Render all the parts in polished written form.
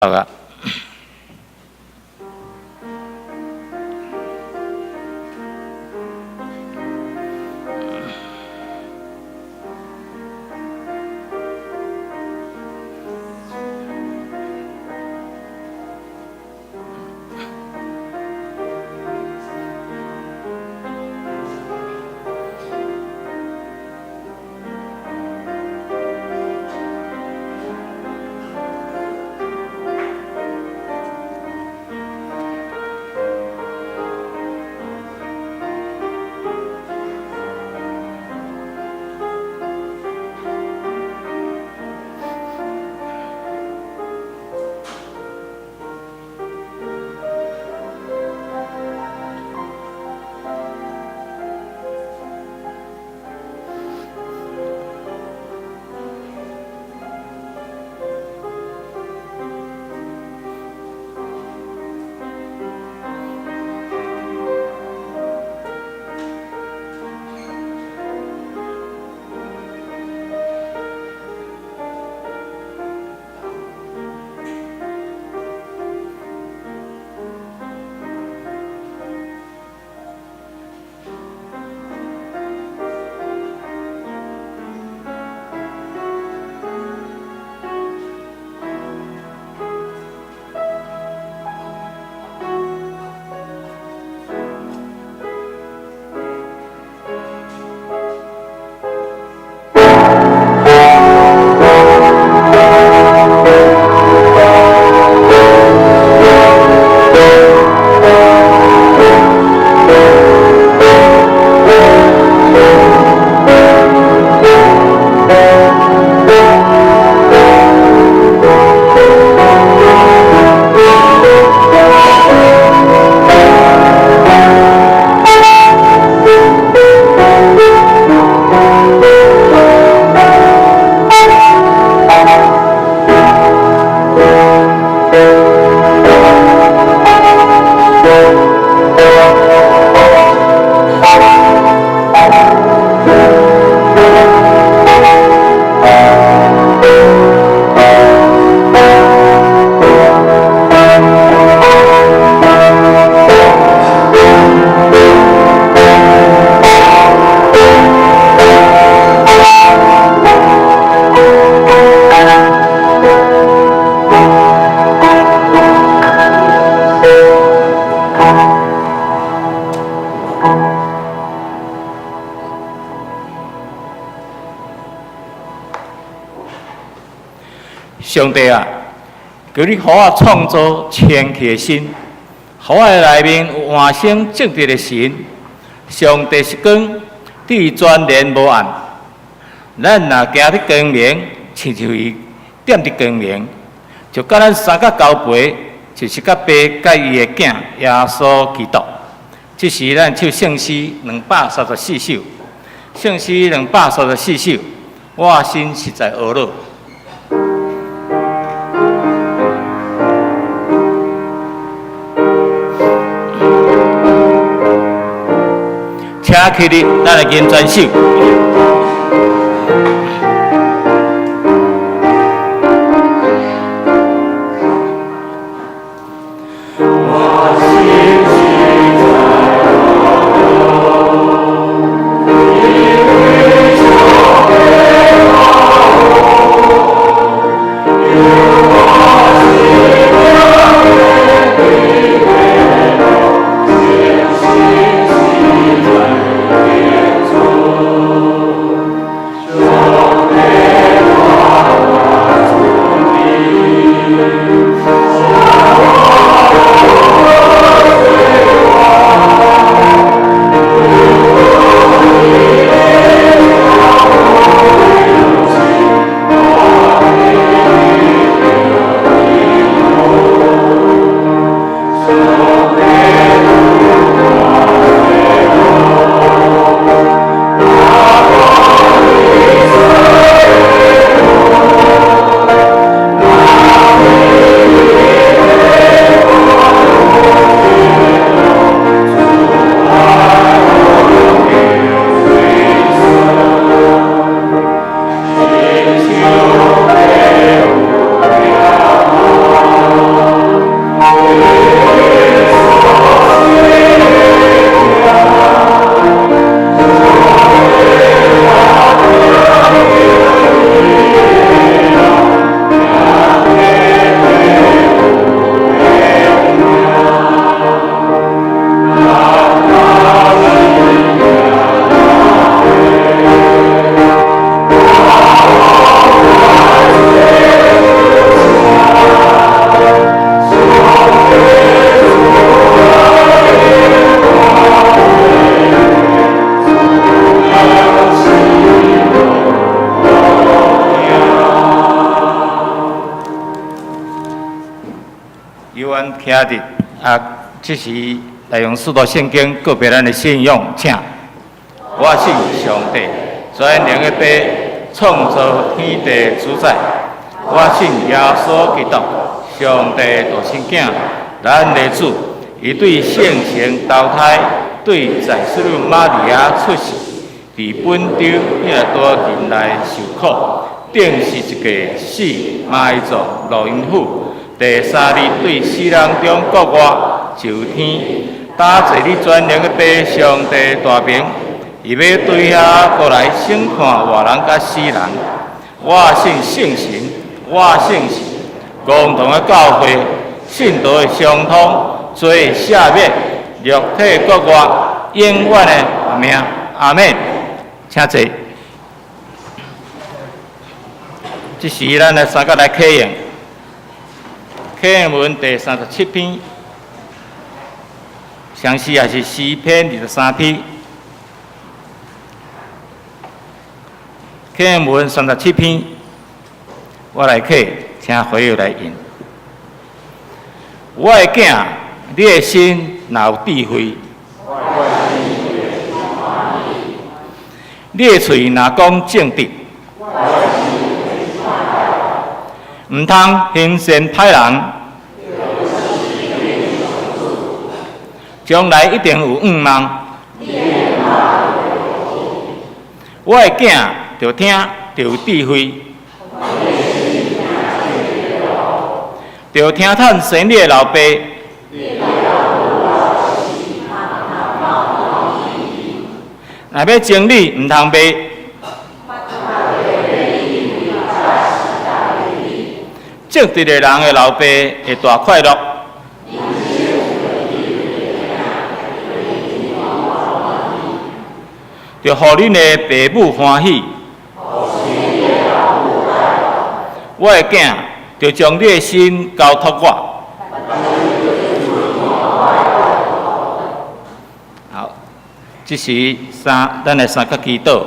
啊。上帝啊，求你予我創造清氣的心，予我的內面有換生正直的神。上帝是光，對伊全然無暗。咱若行佇光明，親像伊踮佇光明，就佮咱相佮交陪，就是佮爸佮伊的囝耶穌基督。這時咱唱聖詩234首，聖詩234首，我心實在懊惱。請起立，咱來吟全首。我心實在懊惱。由阮徛佇啊，這時來用使徒聖經告白咱的信仰，請。我信上帝，全能的父，創造天地主宰。我信耶穌基督，上帝獨生囝，咱的主，伊對聖神投胎，對在淑女瑪利亞出世，佇本丟彼拉多人內受苦，釘十字架死，埋葬，落陰府，第三日對死人中復活，上天，搭坐佇全能的父上帝大爿，伊欲對遐閣來審判活人佮死人。我信聖神，我信共同的教會，聖徒的相通，罪赦免，肉體復活，永遠的命。阿們。請坐。這時，咱來三個來啟應，啟應文第37篇，詳細也是詩篇23篇。啟應文三十七篇，我來啟，請會友來引。我的囝，你的心若有智慧，你的喙若講正直，毋通行善歹人，將來一定有向望。我的囝，著聽，著有智慧，著聽趁生你的老爸。若欲整理，毋通賣。正直的人的老爸會大快樂。著予恁的爸母歡喜。我的囝，著將你的心交託我。好，這時三，咱來三個祈禱。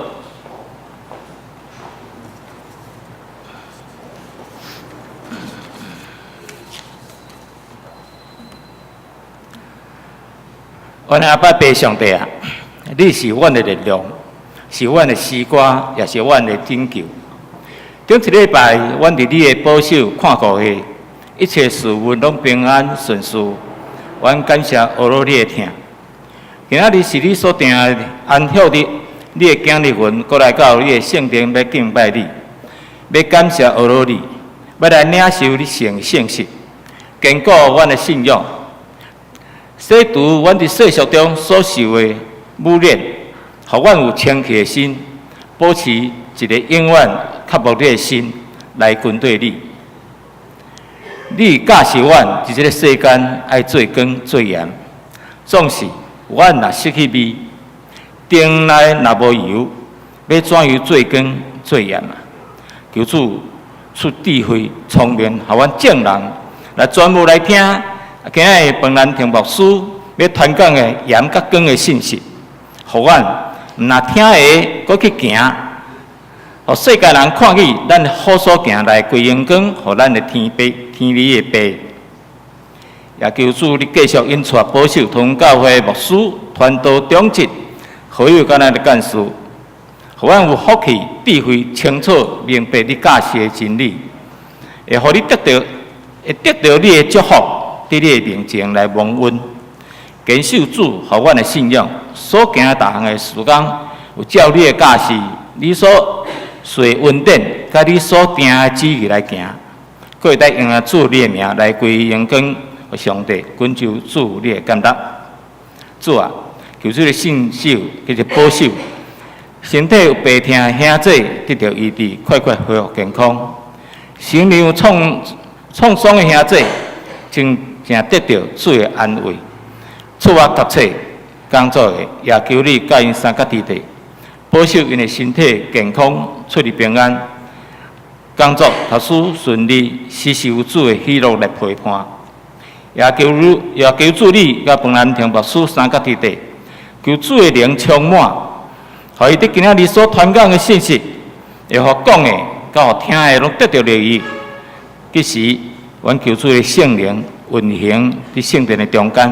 阮的阿爸父上帝啊，你是阮的力量，是阮的詩歌，也是阮的拯救。頂一禮拜，阮佇你的保守看顧下，一切事物攏平安順遂。阮感謝阿羅你的疼。今仔日是你所定的安息日，你的囝兒們閣來到你的聖殿，欲敬拜你，欲感謝阿羅你，欲來領受你聖聖食，堅固阮的信仰。洗除阮佇世俗中所受的污染，予阮有清氣的心，保持一个永遠渴慕你的心來跟綴你。你教示阮佇這个世間愛做光做鹽，總是阮若失去味，燈內若無油，欲怎樣做光做鹽啊？求主賜智慧聰明，予阮眾人來專門來聽。今仔日彭蘭亭牧師欲傳講的鹽佮光的信息，予阮毋若聽下，閣去行，予世界人看見咱好所行來歸榮光，予咱的天父天裡的父。也求主你繼續引帶保守桃園教會牧師、傳道長執、會友佮咱的幹事，予阮有福氣、智慧、清楚明白你教示的真理，會予你得著，會得著你的祝福。佇你的面前來蒙恩，堅守主予阮的信仰，所行的逐項的時工，有照你的教示，你所賜恩典，佮你所定的旨意來行，閣會當用主你的名來歸榮光予上帝，懇求主你的感恩。主啊，求主你信守，繼續保守，身體有病痛的兄姊得著醫治，快快恢復健康；心靈有創創傷的兄姊，真正得著主的安慰。出外讀冊、工作的，也求你佮𪜶相佮弟弟，保守𪜶的身體健康，出入平安，工作讀書順利，時時有主的喜樂來陪伴。也求你，也求主你佮彭蘭亭牧師三佮弟弟，求主的靈充滿，予伊佇今仔日所傳講的信息，會予講的，佮予聽的，攏得著利益。彼時。阮求主的聖靈運行佇聖殿的中間，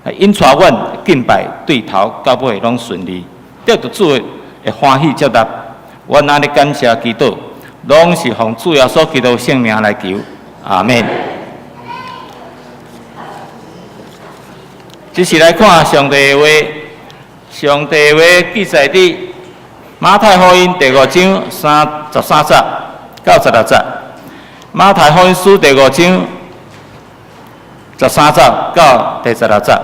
來引帶阮敬拜對頭到尾攏順利，得著主的歡喜接納。阮按呢感謝祈禱，攏是奉主耶穌基督聖名來求，阿們。這是來看上帝的話，上帝的話記載佇馬太福音第五章33節到16節。馬太福音書第五章十三節到第十六節，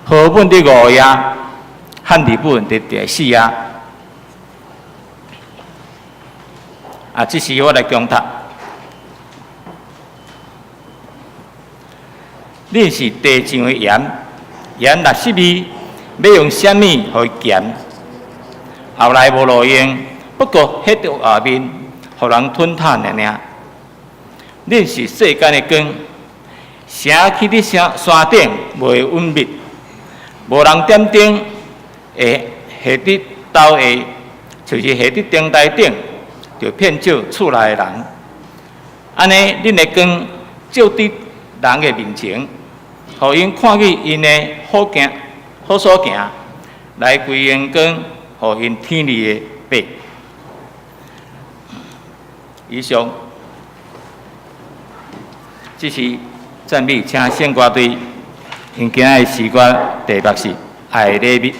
和本佇五頁，漢字本佇第四頁。啊，這時我來講讀。恁是地上的鹽，鹽若失味，欲用啥物予伊鹹？後來無路用，不過彼佇外面，予人吞沓爾爾。恁是世間的光，城起佇山山頂袂會隱密，無人點燈會下佇斗下，就是下佇燈臺頂，就遍照厝內的人。按呢，恁的光照佇人的面前，予𪜶看見𪜶的好行好所行，來歸榮光，予𪜶天裡的父。以上。這是讚美，請聖歌隊，𪜶今仔的詩歌題目是《愛禮物》。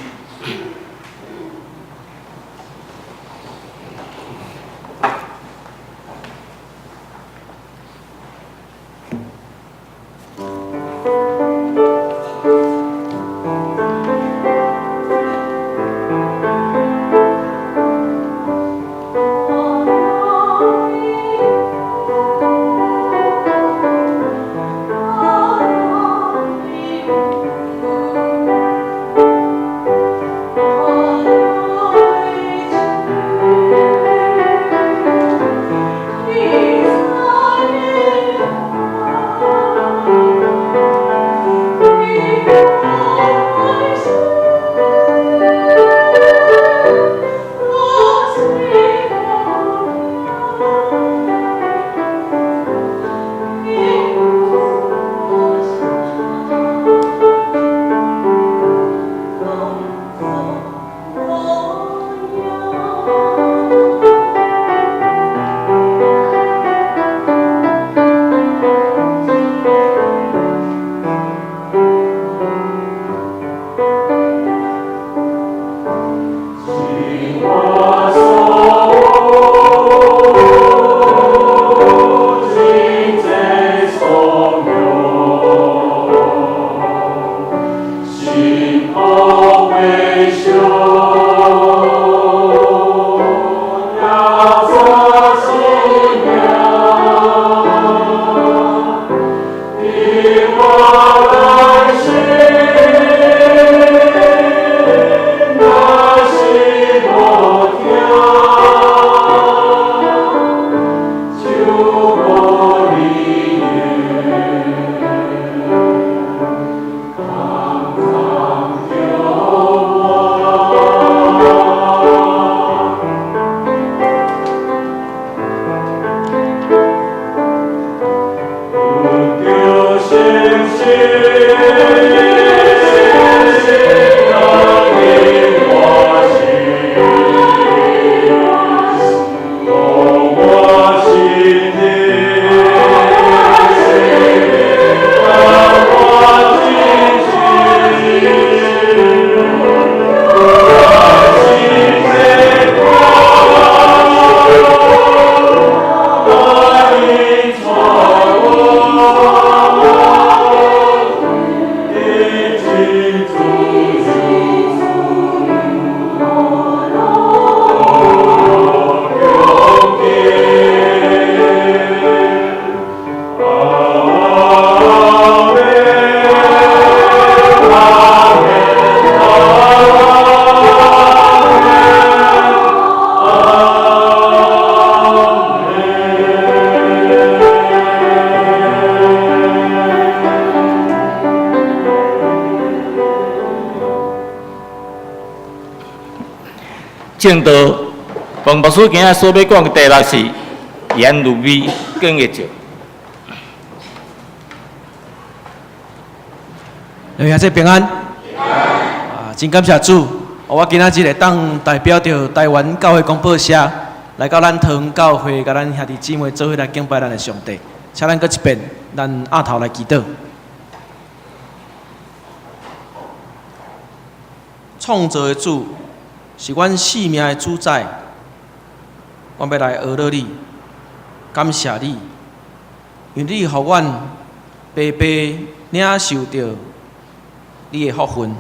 正道，彭牧師今仔所欲講的題目是鹽如味，光會照。兄弟平安。啊，真感謝主，我今仔日會當代表著台灣教會廣播社來到咱桃園教會，佮咱兄弟姊妹做伙來敬拜咱的上帝。請咱閣一遍，咱徛頭來祈禱。創造的主是阮性命的主宰，阮欲來阿樂你，感謝你，因為你予阮白白領受著你的福分。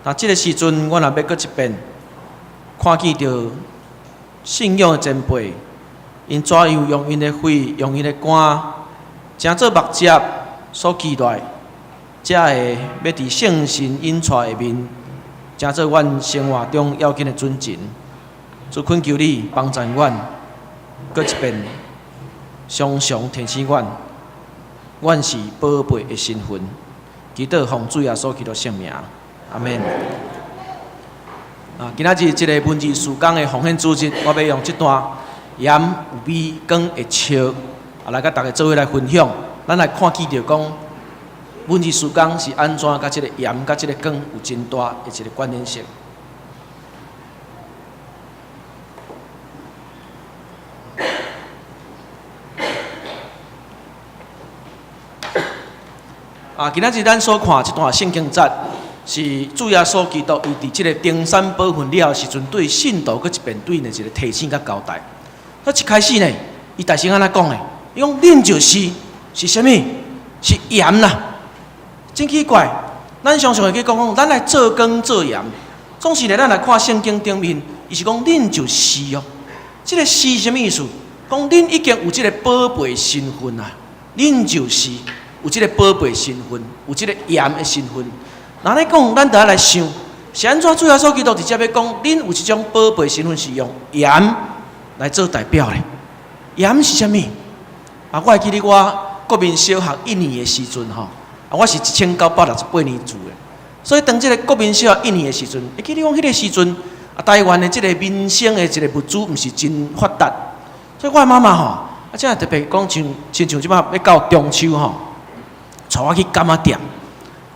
那這个時陣，阮也欲閣一遍看見著信仰的前輩，𪜶怎樣用𪜶的血、用𪜶的肝，成做目汁所期待，才會欲佇聖神引帶下面，成做阮生活中要緊的準繩。主懇求你幫助阮，閣一遍常常提醒阮，阮是寶貝的身份。祈禱奉主耶穌基督聖名，阿們。啊，今仔日這个文字事工的奉獻主日，我欲用這段鹽有味，光會照，啊，來佮大家做伙來分享。咱來看見著講，文字事工是按怎佮這个鹽佮這个光有真大的一个關聯性。啊，今仔日咱所看這段聖經節，是主耶穌基督伊佇這个登山寶訓了的時陣，對信徒閣一遍對𪜶的一个提醒佮交代。他一開始呢，伊大聲按怎講呢？伊講恁就是是啥物？是鹽啦。真奇怪，咱常常會記講講，咱來做光做鹽。總是呢，咱來看聖經頂面，伊是講恁就是哦。這个是啥物意思？講恁已經有這个寶貝身份啊，恁就是有這个寶貝身份，有這个鹽的身份。那按呢講，咱著愛來想，是按怎主耶穌基督直接欲講，恁有這種寶貝身份是用鹽來做代表的。鹽是啥物？啊，我會記得我國民小學一年的時陣吼，啊，我是1968年出的，所以當這个國民小學一年的時陣，會記得講彼个時陣，啊，台灣的這个民生的這个物資毋是真發達，所以我的媽媽吼，啊，這特別講像親像這擺欲到中秋吼，帶我去柑仔店，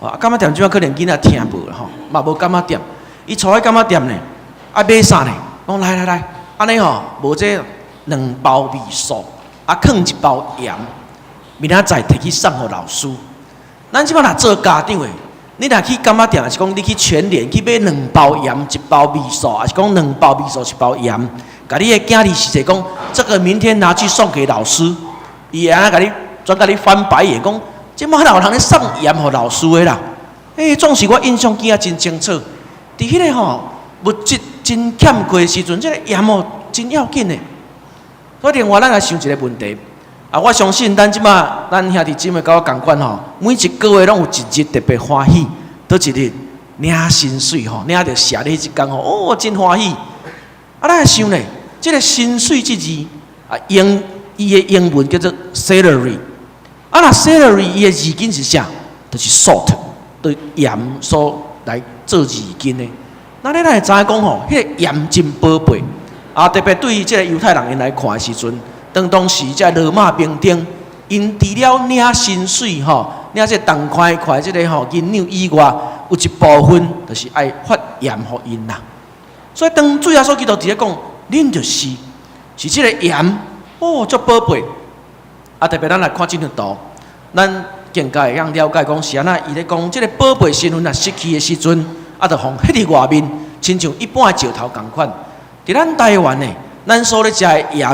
啊，柑仔店這擺可能囡仔聽無啦吼，嘛無柑仔店，伊帶我去柑仔店呢，啊買啥呢？講來來來，按呢吼，無這兩包味素，啊，囥一包鹽，明仔載提去送予老師。咱這擺若做家長的，你若去柑仔店，抑是講你去全聯去買兩包鹽、一包味素，抑是講兩包味素、一包鹽，共你的囝兒實際講，這个明天拿去送給老師，伊會按怎共你轉共你翻白眼，講這擺哪有人咧送鹽予老師的啦？欸，總是我印象記得真清楚。佇彼个吼物質真欠缺的時陣，這个鹽哦真要緊的。所以另外，咱來想一个問題。啊，我相信咱這擺咱兄弟姊妹佮我仝款吼，每一个月攏有一日特別歡喜，佗一日領薪水吼，領著謝禮這工吼，哦，真歡喜。啊，咱來想咧，這个薪水這字啊，英伊的英文叫做 salary。啊，若 salary 伊的字根是啥？就是 salt，對鹽所來做字根的。那你咱會知影講吼，彼个鹽真寶貝。啊，特別對這个猶太人𪜶來看的時陣，當當時這羅馬兵丁，𪜶除了領薪水吼，領這銅塊塊這个吼銀兩以外，有一部分就是愛發鹽予𪜶啦。所以當主耶穌基督佇咧講，恁就是是這个鹽，哦，足寶貝。啊，特別咱來看這張圖，咱更加會當了解講是按怎伊咧講這个寶貝身份若失去的時陣，啊，就予彼佇外面，親像一般的石頭仝款。佇咱台灣呢，咱所咧食的鹽，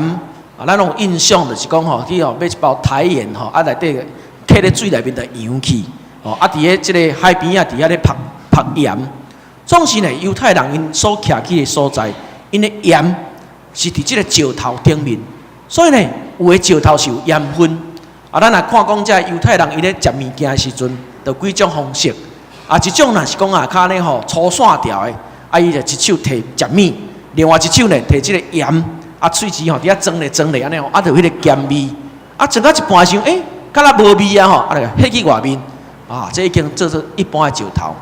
啊，咱攏有印象，就是講吼，去吼買一包台鹽吼，啊內底囥咧水內面就溶去，吼，啊佇咧這个海邊仔佇遐咧曝曝鹽。總是呢，猶太人𪜶所徛起的所在，𪜶的鹽是佇這个石頭頂面，所以呢，有的石頭是有鹽分。啊，咱若看講這猶太人伊咧食物件的時陣，就幾種方式。啊，一種若是講啊，較按呢吼粗線條的，啊，伊就一手提食物，另外一手呢提這个鹽，啊，喙齒吼佇遐裝咧裝咧按呢吼，啊，就彼个鹹味。啊，裝到一半時陣，欸，敢若無味啊吼，啊，就彼去外面。啊，這已經做做一般的石頭。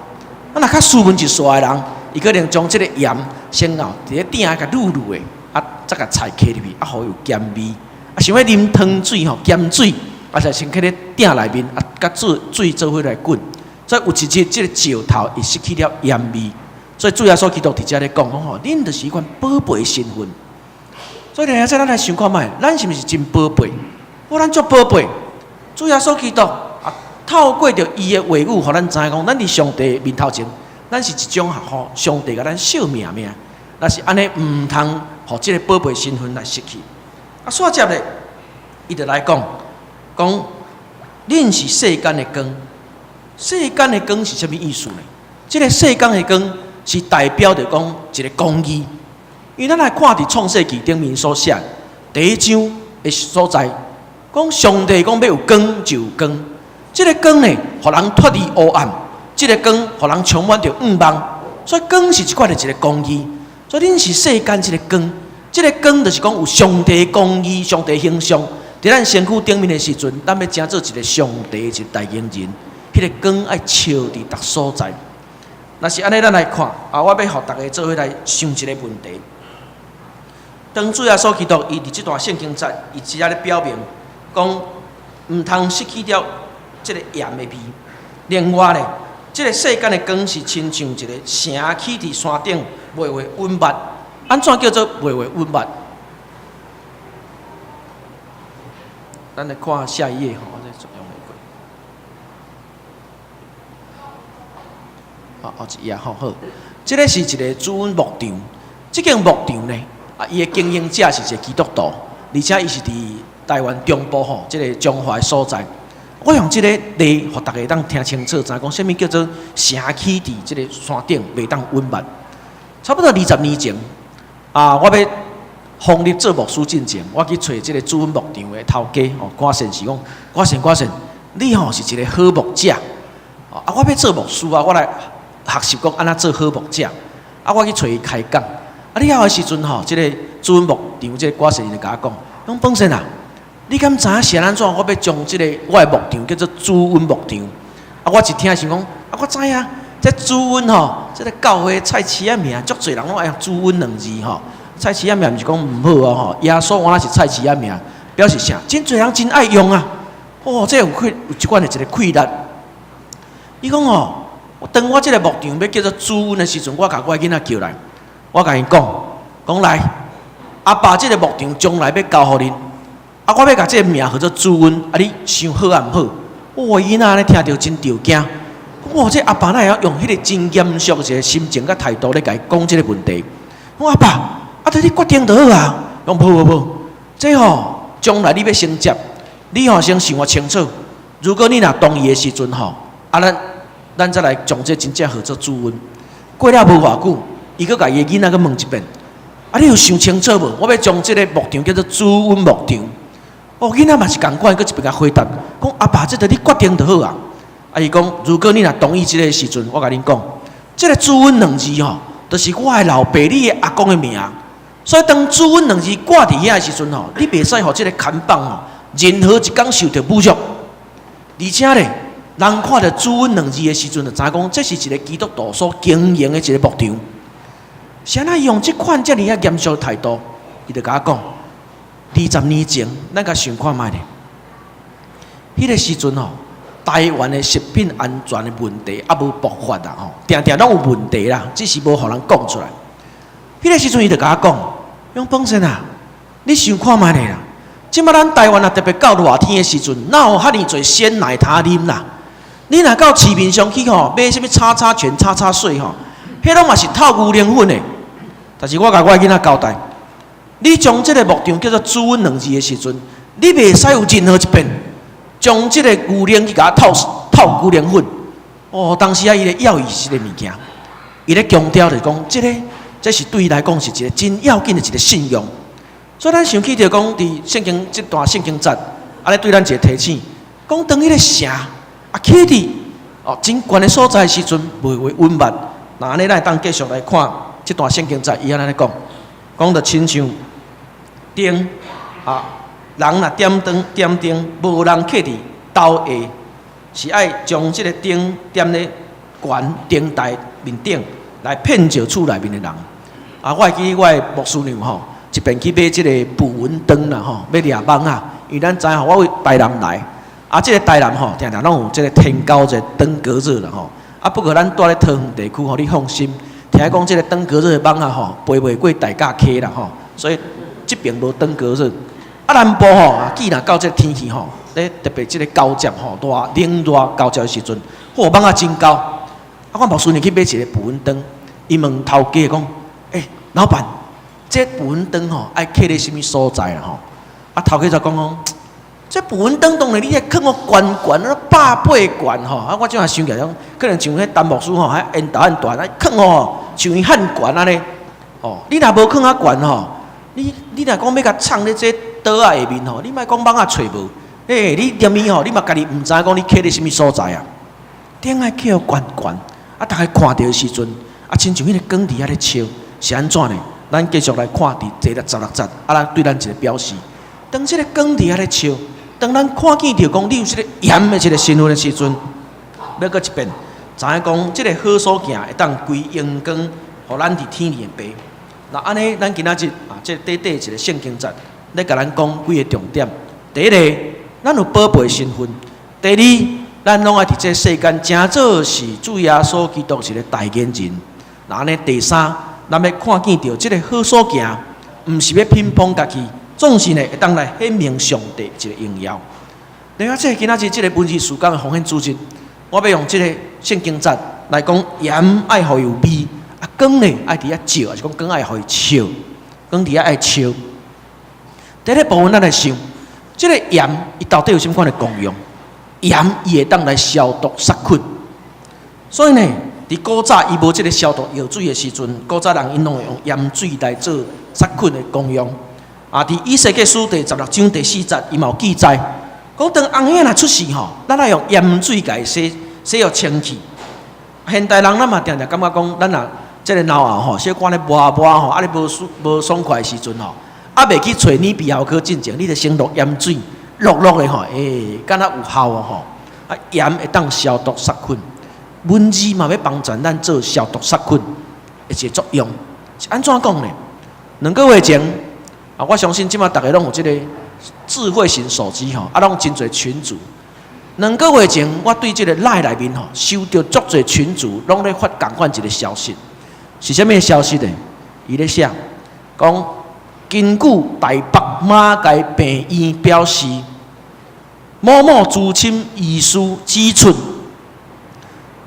啊，若較斯文一撮的人，伊可能將這个鹽先𠢕佇咧鼎仔共滷滷的，啊，才共菜加入去，啊，予有鹹味。啊，想欲啉湯水吼，鹹水，啊，就先放咧鼎內面，啊，佮水水做伙來滾。所以有一日，這個石頭會失去了鹽味。所以主耶穌基督佇遮咧講講吼，恁就是彼款寶貝身份。所以咧，咱來想看覓，咱是毋是真寶貝？我咱足寶貝。主耶穌基督啊，透過著伊的話語，予咱知影講，咱佇上帝面頭前，咱是一種吼，上帝共咱惜命命。若是按呢，毋通予這个寶貝身份來失去。啊，煞接咧，伊就來講，講恁是世間的光。世間的光是啥物意思呢？這个世間的光是代表著講一个公義。因為咱來看佇創世記頂面所寫第一章的所在，講上帝講欲有光就有光。這个光呢，予人脫離黑暗；這个光，予人充滿著向望。所以光是這款的一个公義。所以恁是世間這个光，這个光就是講有上帝公義、上帝形象。佇咱身軀頂面的時陣，咱欲成做一个上帝的一個代言人。彼个光愛照佇逐所在。若是按呢，咱來看啊，我欲予逐家做伙來想一个問題。當主耶穌基督伊佇這段聖經節，伊直接咧表明講，毋通失去著這个鹽的味。另外咧，這个世間的光是親像一个城起佇山頂，袂會隱密。按怎叫做袂會隱密？咱來看下一頁吼，我這用袂過。啊，後一頁吼好。這个是一个主恩牧場，這間牧場呢，啊，伊的經營者是一个基督徒，而且伊是佇台灣中部吼，這个彰化的所在。我用這个例，予逐家當聽清楚，知影講啥物叫做城起佇這个山頂，袂當隱密。差不多20年前，啊，我欲封立做牧師進前，我去揣這个主恩牧場的頭家吼，歌善是講，歌善歌善，你吼是一个好牧者。啊，我欲做牧師啊，我來學習講按怎做好牧者。啊，我去揣伊開講。啊，了後的時陣吼，這个主恩牧場這个歌善就共我講，講本身啊，你敢知影是按怎？我欲將這个我的牧場叫做主恩牧場。啊，我一聽想講，啊，我知影，這主恩吼，這个教會菜市仔名，足濟人攏愛用主恩兩字吼。菜市仔名毋是講毋好哦吼，耶穌原來是菜市仔名，表示啥？真濟人真愛用啊！哦，這有氣有這款的一个氣力。伊講吼，當我這个牧場欲叫做主恩的時陣，我共我的囡仔叫來，我共𪜶講，講來，阿爸這个牧場將來欲交予恁，啊，我欲共這个名號做主恩，啊，你想好抑毋好？我囡仔按呢聽著真著驚，講哇，這阿爸哪會曉用彼个真嚴肅一个心情佮態度咧共伊講這个問題？講阿爸，啊，這你決定就好啊。講無無無，這吼將來你欲承接，你吼先想清楚。如果你若同意的時陣吼，啊，咱咱再來將這真正號做主恩。過了無偌久，伊閣共伊的囡仔閣問一遍：啊，你有想清楚無？我欲將這个牧場叫做主恩牧場。哦，囡仔嘛是仝款，閣一遍共回答，講阿爸，這著你決定就好啊。啊，伊講，如果你若同意這个時陣，我共恁講，這个主恩兩字吼，就是我的老爸、你的阿公的名。所以當主恩兩字掛佇遐的時陣吼，你袂使予這个看板吼，任何一工受著侮辱。而且咧，人看著主恩兩字的時陣，就知影講這是一个基督徒所經營的一个牧場。是按怎用這款遮爾仔嚴肅的態度，伊就共我講。20年前，咱共想看覓咧？彼个時陣吼，台灣的食品安全的問題猶無爆發啦吼，定定攏有問題啦，只是無予人講出來。彼个時陣，伊就共我講：講本身啊，你想看覓咧啦？這擺咱台灣啊，特別到熱天的時陣，哪有遐爾濟鮮奶通啉啦？你若到市面上去吼，買啥物叉叉全、叉叉水吼，彼攏嘛是透牛奶粉的。但是我共我的囡仔交代。你將這个牧場叫做主恩兩字的時陣，你袂使有任何一遍將這个牛奶去共它透透牛奶粉。哦，當時啊，伊咧要伊這个物件，伊咧強調就是講，這个這是對伊來講是一个真要緊的一个信仰。所以咱想起著講，佇聖經這段聖經節，按呢對咱一个提醒，講當彼个城啊起佇哦真懸的所在的時陣，袂會隱密。那按呢，咱會當繼續來看這段聖經節，伊按呢講，講著親像。燈啊，人若點燈點燈，無人徛佇斗下，是愛將這个燈點咧懸燈臺面頂，來遍照厝內面的人。啊，我會記我的牧師娘吼，一遍去買這个捕蚊燈啦吼，欲掠蚊仔，因為咱知吼，我為台南來，啊，這個台南吼，定定攏有這個天狗節、登革熱啦吼。啊，不過咱蹛咧桃園地區吼，你放心，聽講這個登革熱的蚊仔吼，飛袂過大甲溪啦吼，所以這爿無登革熱。啊，南部吼，既然到這個天氣吼，咧特別這個交接吼，熱冷熱交接的時陣，嚯，蚊仔真厚。啊，我牧師呢去買一个捕蚊燈，伊問頭家講：欸，老闆，這捕蚊燈吼，愛囥咧啥物所在啦吼？啊，頭家就講講，這捕蚊燈當然你愛囥予懸懸，啊百八懸吼。啊，我這下想起來講，可能像彼陳牧師吼，彼煙頭遐大，啊囥吼像伊遐懸按呢。吼，你若無囥較懸吼，你若講欲共藏咧這桌仔下面吼，你莫講蚊仔揣無，欸，你連伊吼，你嘛家己毋知影講你囥咧啥物所在啊？頂愛囥予懸懸。啊！逐家看著的時陣，啊，親像彼個光佇遐咧笑，是按怎呢？咱繼續來看佇第16節，啊，咱對咱一個表示，當這個光佇遐咧笑，當咱看見著講你有這個鹽的這個身份的時陣，欲閣一遍，知影講這個好所行會當歸榮光，予咱佇天裡的爸。那按呢，咱今仔日啊，這個短短一個聖經節，咧共咱講幾個重點。第一个，咱有寶貝身份；第二，咱攏愛佇這世間，成做是主耶穌基督一個代言人。那按呢，第三，咱欲看見著這个好所行，毋是欲品捧家己，總是呢會當來顯明上帝一个榮耀。另外，這個今仔日這个文字事工的奉獻主日，我欲用這个聖經節來講，鹽愛予伊有味，啊光呢愛佇遐照，抑是講光愛予伊笑，光佇遐愛笑。第一个部分，咱來想，這个鹽伊到底有啥物款的功用？鹽伊會當來消毒殺菌，所以呢，佇古早伊無這个消毒藥水的時陣，古早人𪜶攏會用鹽水來做殺菌的功用。啊，佇以西結書第16章第4節，伊嘛有記載，講當紅嬰若出世吼，咱愛用鹽水共伊洗洗予清氣。現代人咱嘛定定感覺講，咱若這个腦後吼，小可咧磨磨吼，啊咧無舒無爽快的時陣吼，猶未去揣耳鼻喉科進前，你著先落鹽水。落落的吼，欸，敢若有效哦吼。啊，鹽會當消毒殺菌，文字嘛欲幫助咱做消毒殺菌的一個作用。是按怎講呢？2個月前，啊，我相信這馬逐家攏有這個智慧型手機吼，啊，攏真濟群組。兩個月前，我對這個 LINE 內面吼，收著足濟群組，攏咧發仝款一個消息，是啥物消息呢？伊咧寫講，根據台北馬偕病院表示，某某資深醫師指出，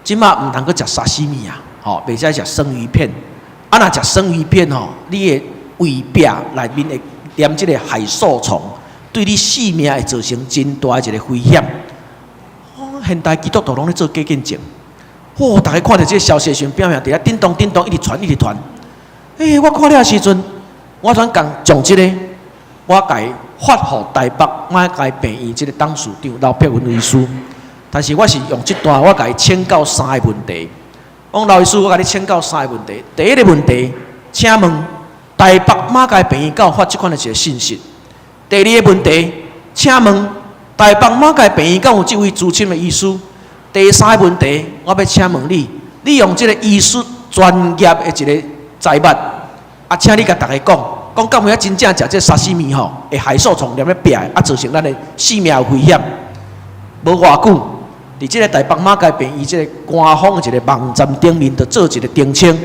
這馬毋通閣食沙西米啊，吼，袂使食生魚片。啊，若食生魚片吼，你的胃壁內面會黏這个海獸蟲，對你性命會造成真大的一个危險。哦，現代基督徒攏咧做假見證，哇！逐家看著這个消息的時陣，拼命佇遐叮咚叮咚，一直傳一直傳。欸，我看了的時陣，我轉共將這个，我共伊發予台北馬偕病院這个董事長劉碧文醫師，但是我是用這段我共伊請教三个問題。講劉醫師，我共你請教三个問題。第一个問題，請問台北馬偕病院敢有發這款的一个信息？第二个問題，請問台北馬偕病院敢有這位資深的醫師？第三个問題，我欲請問你，你用這个醫術專業的一个才物，啊，請你共逐家講，講敢有影真正食這沙西米吼，會海獸蟲黏咧壁，啊，造成咱的性命有危險。無偌久，佇這个台北馬偕病院這个官方的一个網站頂面，就做一个澄清，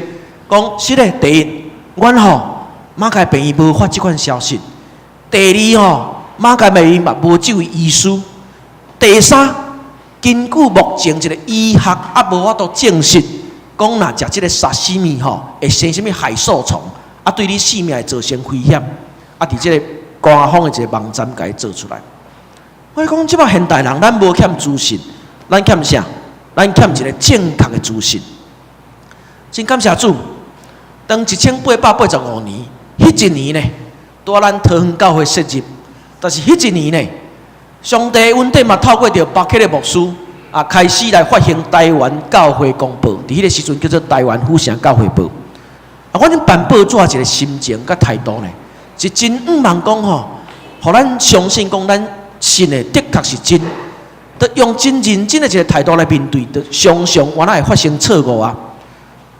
講是咧，第一，阮吼馬偕病院無發這款消息；第二吼，馬偕病院嘛無這位醫師；第三，根據目前一个醫學猶無法度證實，講若食這个沙西米吼，會生啥物海獸蟲，啊，對你性命會造成危險。啊，佇這个官方的一个網站共伊做出來。我講這擺現代人，咱無欠資訊，咱欠啥？咱欠一个正確的資訊。真感謝主，當1885年，彼一年呢，拄仔咱桃園教會設立，但是彼一年呢，上帝恩典嘛透過著巴克的牧師啊，開始來發行台灣教會公報，佇彼个時陣叫做台灣府城教會報。啊，阮辦報紙一个心情佮態度呢，是真向望講吼，予咱相信講咱信的的確是真，著用真認真的一个態度來面對，著常常原來會發生錯誤啊。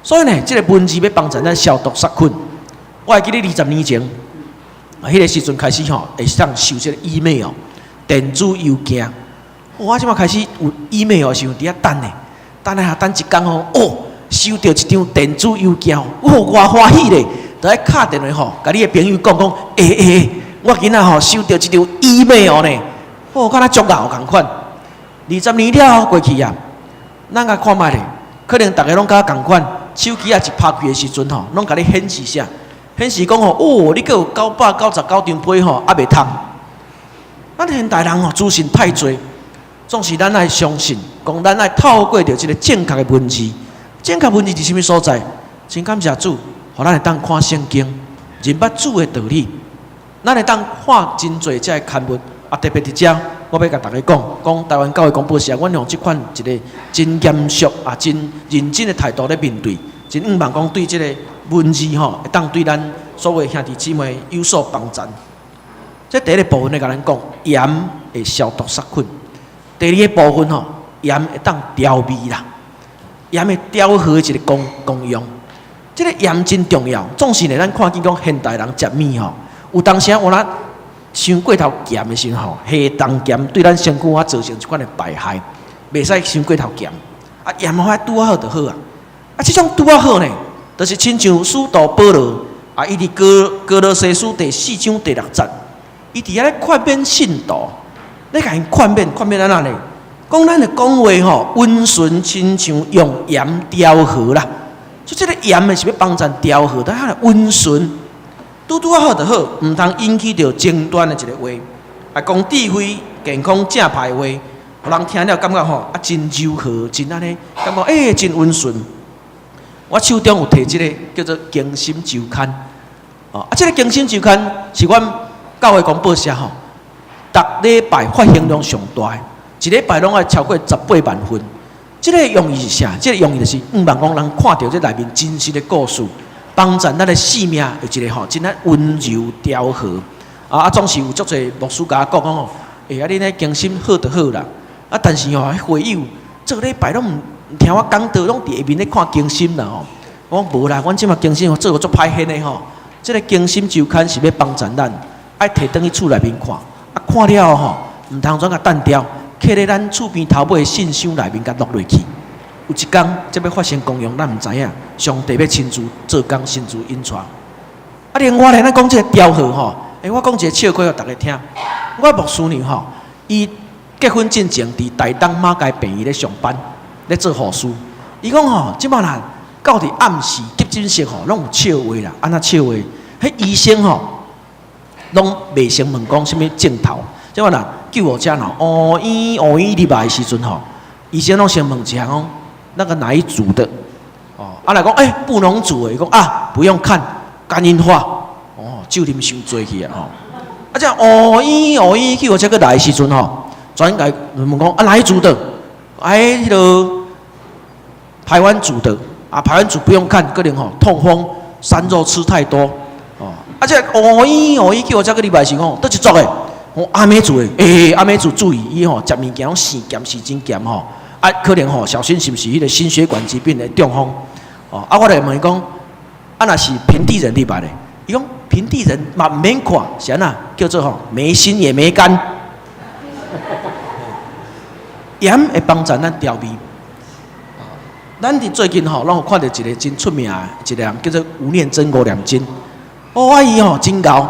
所以呢，這个文字欲幫助咱消毒殺菌。我會記得20年前，啊，彼个時陣開始吼，會當收這个 email 電子郵件。我這馬開始有 email 的時陣，佇遐等呢，等下等一工吼，哦，收著一張電子郵件，哦，偌歡喜咧！就愛敲電話吼，共你的朋友講講，欸欸欸，我今仔吼收著一張 email 呢，哦，敢若足𠢕仝款。20年了後過去啊，咱共看覓咧，可能逐家攏佮我仝款，手機仔一拍開的時陣吼，攏共你顯示啥？顯示講吼，哦，你閣有999張批吼，猶未通。咱現代人吼資訊太濟，總是咱愛相信，講咱愛透過著這个正確的文字，正確文字佇啥物所在？真感謝主，予咱會當看聖經，認捌主的道理，咱會當看真濟這个刊物。啊，特別佇遮，我欲共大家講，講台灣教會公報社，阮用這款一个真嚴肅啊、真認真的態度咧面對，真向望講對這个文字吼，會當對咱所有兄弟姊妹有所幫助。這第一个部分咧，共咱講鹽會消毒殺菌；第二个部分吼，鹽會當調味啦，鹽會調和一个功用。這个鹽真重要，總是呢，咱看見講現代人食物吼，有當時有若傷過頭鹹的時陣吼，下重鹹對咱身軀啊造成一款的敗害，袂使傷過頭鹹。啊，鹽吼拄仔好就好啊。啊，這種拄仔好呢，就是親像使徒保羅啊，伊佇歌羅西書第四章第六節，伊佇遐咧勸勉信徒，咧共𪜶勸勉，勸勉按怎呢？講咱的講話吼，溫順親像用鹽調和啦。所以這个鹽的是欲幫咱調和，但係溫順，拄拄仔好就好，毋通引起著爭端的一个話。啊，講智慧、健康、正派話，予人聽了感覺吼啊，真柔和，真按呢，感覺欸，真溫順。我手中有提這个叫做《更新週刊》，哦，啊，這个《更新週刊》是阮教會公報社吼，逐禮拜發行量上大的，一禮拜攏愛超過18萬份。這个用意是啥？這个用意就是向望講人看著這內面真實的故事，幫助咱的生命有一个吼真啊溫柔調和。啊，總是有足濟牧師共我講講吼，欸，啊，恁彼更新好就好啦，啊，但是吼，會友這個禮拜攏毋聽我講道，攏佇下面咧看更新啦吼。我講無啦，阮這馬更新做個足歹現的吼。這个更新週刊是欲幫助咱，愛提轉去厝內面看，啊，看了後吼，毋通轉共擲掉，囥咧咱厝邊頭尾的信箱內面共落落去。有一工，這欲發生功用，咱毋知影。上帝欲親自做工，親自引帶。啊，另外咧，咱講這个調和吼，欸，我講一個笑話予大家聽。我牧師娘吼，伊結婚進前佇台東馬偕病院咧上班，咧做護士。伊講吼，這擺若到佇暗時急診室吼，攏有笑話啦。按怎笑話？彼醫生吼，攏袂先問講啥物症頭。這擺若救護車若哦咦哦咦入來的時陣吼，醫生攏先問一下講，那個哪一組的？哦，啊若講欸，布農族的，伊講啊，不用看，肝硬化。哦，酒啉傷濟去啊吼。啊，這哦咦哦咦救護車閣來的時陣吼，轉來問講啊，哪一組的？哎，彼个排灣族的。啊，排灣族不用看，可能吼痛風，山肉吃太多。哦，啊，這哦咦哦咦救護車閣入來時吼，佗一組的？哦，阿美族的，欸，阿美族注意，伊吼食物件攏生鹹，是真鹹吼。啊，可能吼小心是毋是彼个心血管疾病的中風。哦，啊，我就問伊講，啊，若是平地人入來咧？伊講平地人嘛毋免看，是按怎叫做吼沒心也沒肝。鹽會幫助咱調味。咱佇最近吼，攏有看著一个真出名的一个人，叫做吳念真吳念真。哦，啊伊吼真𠢕，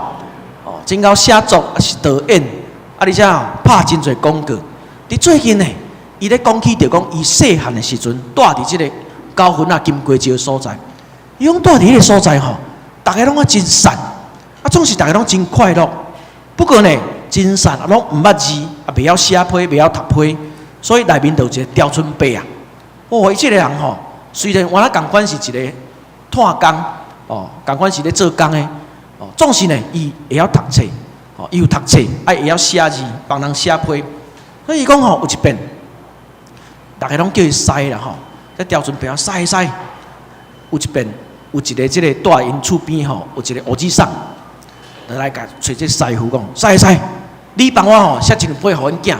哦，真𠢕寫作，啊是導演，啊而且吼拍真濟廣告。佇最近呢，伊咧講起著講，伊細漢的時陣，蹛佇這个九份仔金瓜石所在。伊講蹛佇彼个所在吼，逐家攏啊真善，啊總是逐家攏真快樂。不過呢，真善啊攏毋捌字，啊袂曉寫批，袂曉讀批，所以內面就有一個刁春伯啊。哦，伊這个人吼，雖然原來仝款是一个炭工，哦，仝款是咧做工的，哦，總是呢，伊會曉讀冊，哦，伊有讀冊，啊，會曉寫字，幫人寫批。所以伊講吼，有一遍，逐家攏叫伊師啦吼，這刁春伯啊，師師，有一遍，有一个這个蹛𪜶厝邊吼，有一個烏子送，就來共揣這師傅講，師師，你幫我吼寫一張批予阮囝，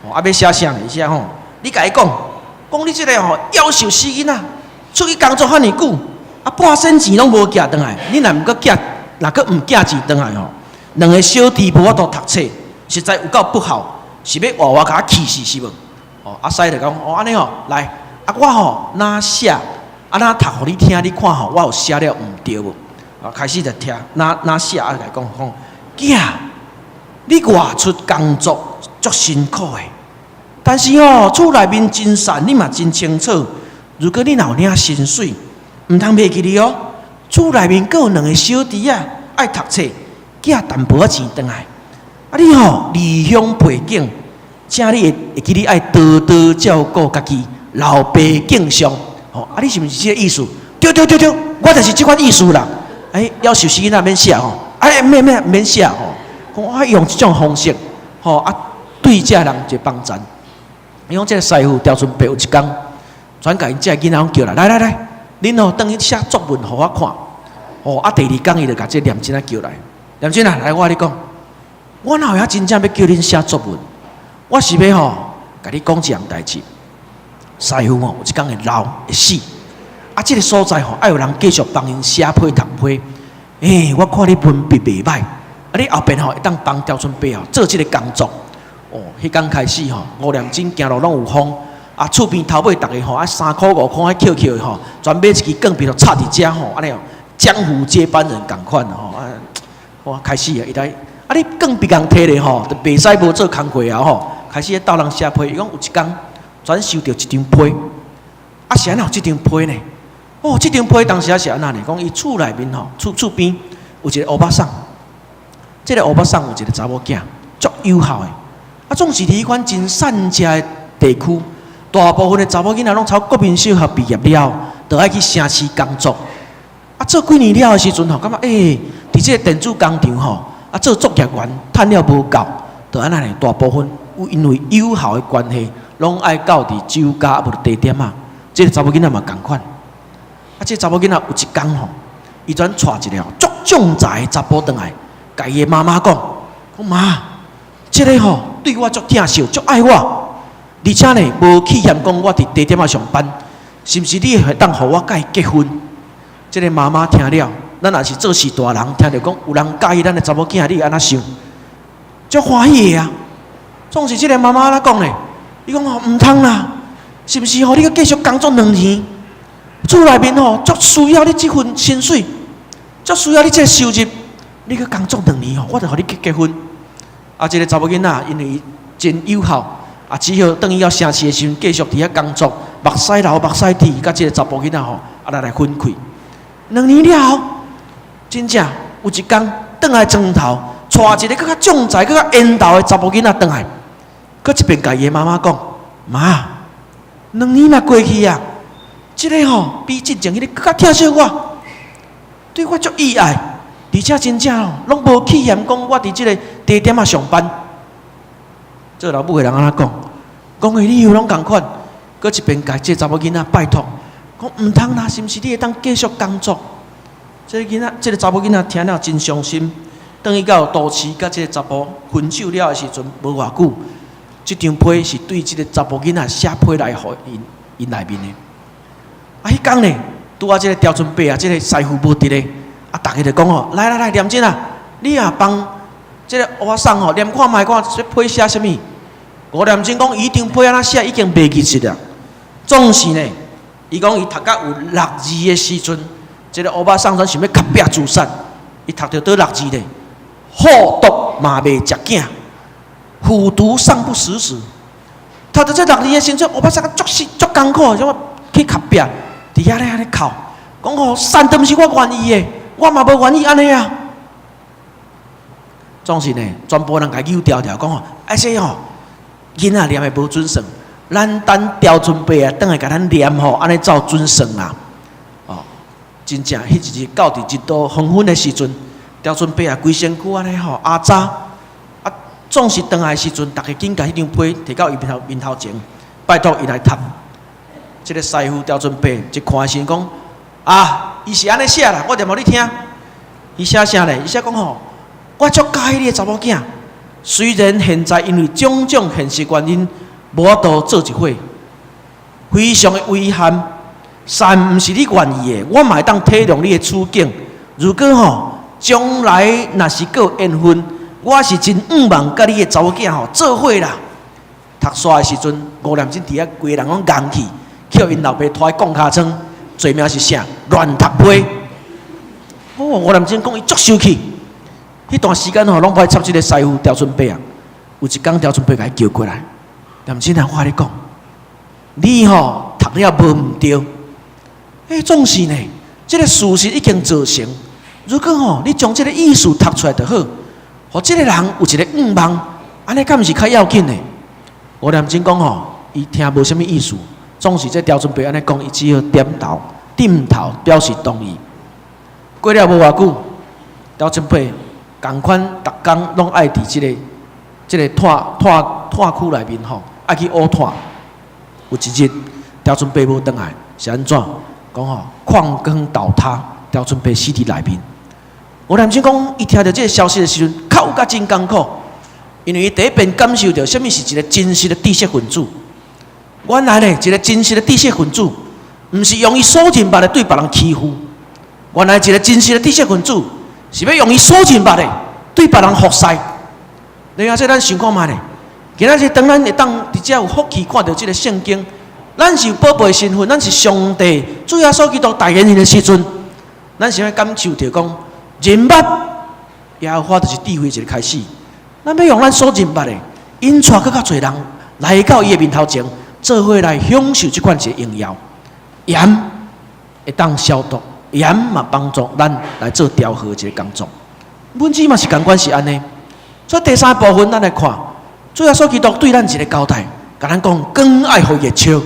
哦，啊欲寫啥呢？伊寫吼，你共伊講。講你這个吼，夭壽死囡仔，出去工作遐爾久，啊半仙錢攏無寄轉來，你若毋閣寄，若閣毋寄錢轉來吼，兩个小弟無法度讀冊，實在有夠不好。是欲活活共我氣死是無？哦，啊師就講，哦按呢吼，來，啊我吼若寫，啊若讀予你聽，你看吼，我有寫了毋著無？啊，開始就聽，若若寫啊來講講，囝，你外出工作足辛苦的，但是吼厝內面真散，你嘛真清楚。如果你若有領薪水，毋通袂記你哦。厝內面閣有兩个小弟仔愛讀冊，寄淡薄仔錢轉來。啊，你吼離鄉背井，請你會會記你愛多多照顧家己，老爸敬上。吼，啊，你是毋是這个意思？對對對對，我就是這款意思啦。欸，夭壽死囡仔免寫吼，哎，免免免寫吼。講我用這種方式，吼啊，對這人一個幫贊。伊講這个師傅刁春伯有一工，轉共𪜶這个囡仔攏叫來，來來來，恁吼轉去寫作文予我看。哦，啊，第二工伊就共這個念真仔叫來，念真啊，來我共你講，我哪有遐真正欲叫恁寫作文？我是欲吼，共你講一項代誌。師傅吼有一工會老會死，啊，這个所在吼愛有人繼續幫𪜶寫批讀批。欸，我看你文筆袂䆀，啊，你後邊吼會當幫刁春伯吼做這个工作。哦，彼工開始吼，吳念真行路攏有風，啊，厝邊頭尾逐个吼，啊，3箍5箍彼抾抾的吼，全買一支鋼筆就插佇遮吼，按呢哦，江湖接班人仝款吼，啊，我開始啊，伊來，啊，你鋼筆共提咧吼，就袂使無做工課啊吼，開始咧鬥人寫批，伊講有一工，轉收著一張批，啊，是按怎有這張批呢？哦，這張批當時啊是按怎呢？講伊厝內面吼，厝厝邊有一個烏巴桑，這個烏巴桑有一個查某囝，足有孝的。啊，總是佇彼款真散食的地區，大部分的查某囡仔攏從國民小學畢業了，就愛去城市工作。啊，做幾年了的時陣吼，感覺欸，佇這个電子工廠吼，啊，做作業員趁了無夠，就按怎呢？大部分有因為有孝的關係，攏愛到佇酒家啊，無就茶店仔。這个查某囡仔嘛仝款。啊，這个查某囡仔有一工吼，伊轉帶一个足壯才的查埔轉來，共伊的媽媽講，講媽，這个吼對我足疼惜，足愛我，而且呢無去嫌講我佇茶店仔上班，是毋是你會當予我共伊結婚？這个媽媽聽了，咱若是做序大人，聽著講有人佮意咱的查某囝，你會按怎想？足歡喜的啊！總是這个媽媽按怎講呢？伊講吼毋通啦，是毋是吼？你閣繼續工作兩年，厝內面吼足需要你這份薪水，足需要你這个收入，你閣工作兩年吼，我就予你去結婚。啊，這个查某囡仔因為真有孝，啊，只好轉去到城市的時陣，繼續佇遐工作，目屎流目屎滴，佮這个查埔囡仔吼，啊來來分開。兩年了後，真正有一工轉來庄頭，帶一个閣較壯才、閣較緣投的查埔囡仔轉來，閣一遍共伊的媽媽講：媽，兩年嘛過去啊，這个吼比之前彼个閣較疼惜我，對我足意愛，而且真正吼攏無去嫌講我佇這个茶店仔上班。做老母的人按怎講？講的理由攏仝款，閣一遍共這个查某囡仔拜託，講毋通啦，是毋是你會當繼續工作？這个囡仔，這个查某囡仔聽了真傷心。轉去到都市，佮這个查埔分手了的時陣，無偌久，這張批是對這个查埔囡仔寫批來予𪜶𪜶內面的。啊，彼工呢，拄仔這个刁春伯啊，這个師傅無佇咧，啊，逐家就講吼，來來來，念真啊，你也幫這个烏仔送吼，念看覓看，這批寫啥物？吳念真講，伊張批按怎寫已經袂記得啦。總是呢，伊講伊讀到有六字的時陣，這个烏巴桑轉想欲磕壁自殺，伊讀著佗六字呢？虎毒嘛袂食囝，虎毒尚不食子。讀著這六字的時陣，烏巴桑足死足艱苦，怎麼去磕壁？佇遐咧按呢哭，講吼，散都毋是我願意的，我嘛無願意按呢啊。總是呢，全部人共伊扭調調，講吼，啊這吼，囡仔念的無準算，咱等刁春伯啊，轉來共咱念吼，按呢才有準算啦。哦，真正，彼一日到佇日落黃昏的時陣，刁春伯啊，規身軀按呢吼阿扎，啊，總是轉來的時陣，逐家緊共彼張批提到伊面頭面頭前，拜託伊來讀。這个師傅刁春伯一看的時陣講，啊，伊是按呢寫啦，我念予你聽。伊寫啥咧？伊寫講吼，我足佮意你的查某囝，雖然現在因為種種現實原因，無法度做一伙，非常的遺憾。但毋是你願意的，我嘛會當體諒你的處境。如果吼將來若是閣有緣分，我是真向望佮你的查某囝吼做伙啦。讀煞的時陣，吳念真佇遐規个人攏戇去，予𪜶老爸拖去摃尻川，罪名是啥？亂讀批。哦，吳念真講伊足生氣，彼段時間吼攏無愛插這个師傅刁春伯啊。有一工刁春伯共伊叫過來，念真啊，我共你講，你吼讀了無毋對，欸，總是呢，這个事實已經造成。如果吼你將這个意思讀出來就好，予這个人有一个願望，按呢敢毋是較要緊的？吳念真講吼，伊聽無啥物意思，總是這刁春伯按呢講，伊只好點頭，點頭表示同意。過了無偌久，刁春伯仝款，逐工攏愛佇這個炭區內面吼，愛去挖炭。有一日，刁春伯無轉來，是按怎？講吼，礦坑倒塌，刁春伯死佇內面。吳念真講，伊聽著這个消息的時陣，較有甲真艱苦，因為伊第一遍感受著啥物是一个真實的知識分子。原來呢，一个真實的知識分子，毋是用伊所認捌的對別人欺負。原來一个真實的知識分子，是欲用伊所認捌的對別人服侍。你啊，這咱想看覓咧？今仔日當咱會當佇遮有福氣看著這个聖經，咱是有寶貝身份，咱是上帝主耶穌基督代言人的時陣，咱是欲感受著講，認捌耶和華就是智慧一个開始。咱欲用咱所認捌的，引帶閣較濟人來到伊的面頭前，做伙來享受這款一个榮耀。鹽會當消毒，鹽嘛幫助咱來做調和一个工作。文字嘛是仝款是按呢。所以第三部分，咱來看，主耶穌基督對咱一个交代，共咱講光愛予熱笑，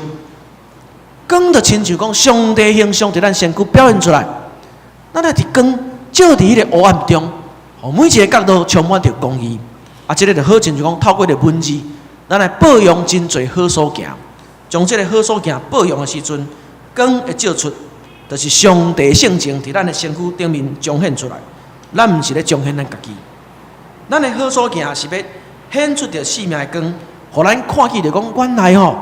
光就親像講上帝形象佇咱身軀表現出來。咱來佇光照佇彼个黑暗中，予每一个角落充滿著公義。啊，這个就好親像講透過著文字，咱來報揚真濟好所行，將這个好所行報揚的時陣，光會照出，就是上帝性情佇咱的身軀頂面彰顯出來。咱毋是咧彰顯咱家己，咱的好所行是欲顯出著生命的光，予咱看見著講，原來吼，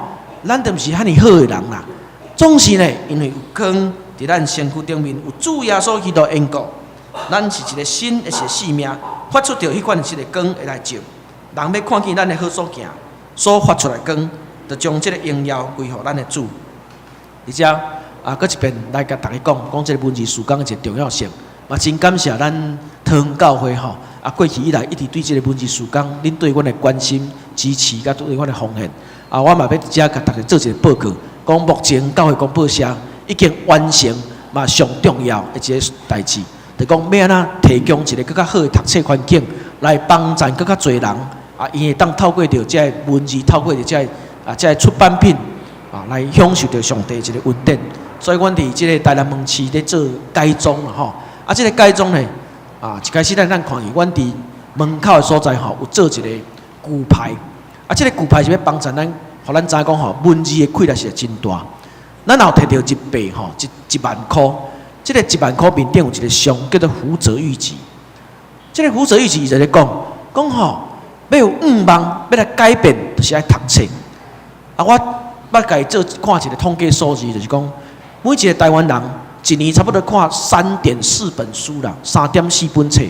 咱都毋是遐爾好的人啦。總是呢，因為有光佇咱身軀頂面，有主耶穌基督的緣故，咱是一个新的一个生命，發出著彼款一个光會來照。人欲看見咱的好所行，所發出來光，就將這个榮耀歸予咱的主。而且啊，閣一遍來共大家講，講這个文字事工的一个重要性。嘛，真感謝咱桃園教會吼，啊，過去以來一直對這个文字事工，恁對阮的關心、支持，佮對阮的奉獻。啊，我嘛欲佇遮共大家做一个報告，講目前教會公報社已經完成嘛上重要的一个代誌，就講欲按怎提供一个閣較好的讀冊環境，來幫助閣較濟人，啊，伊會當透過著這个文字，透過著這个啊，這个出版品啊，來享受著上帝一个恩典。所以，阮佇這个台南門市咧做改裝啦吼。啊，這个改裝呢，啊，一開始咱看見，阮佇門口的所在吼，有做一个舊牌。啊，這个舊牌是欲幫助咱，予咱知影講吼，文字的氣力是真大。咱有提著一幣吼，一萬箍。這个一萬箍面頂有一个像，叫做福澤諭吉。這个福澤諭吉伊就咧講，講吼，欲有願望，欲來改變，就是愛讀冊。啊，我捌共伊做看一个統計數字，就是講，每一个台灣人一年差不多看3.4本書啦，3.4本冊。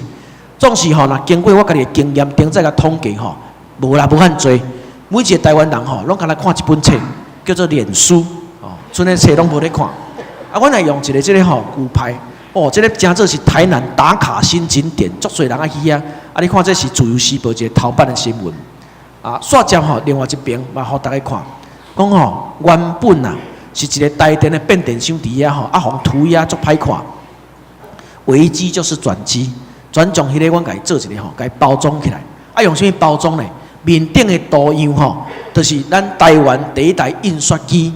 總是吼，若經過我家己的經驗，頂再共統計吼，無啦，無遐濟。每一个台灣人吼，攏干焦看一本冊，叫做臉書。哦，賰的冊攏無咧看。啊，阮來用一个這个吼舊牌，哦，這个誠做是台南打卡新景點，足濟人愛去遐。啊，你看這是自由時報一个頭版的新聞。啊，煞接吼，另外一邊嘛，予大家看，講吼原本啊是一个台電的變電箱佇遐吼，啊，予塗鴉足歹看。危機就是轉機，轉將彼个阮共伊做一个吼，共伊包裝起來。啊，用啥物包裝呢？面頂的圖樣吼，就是咱台灣第一台印刷機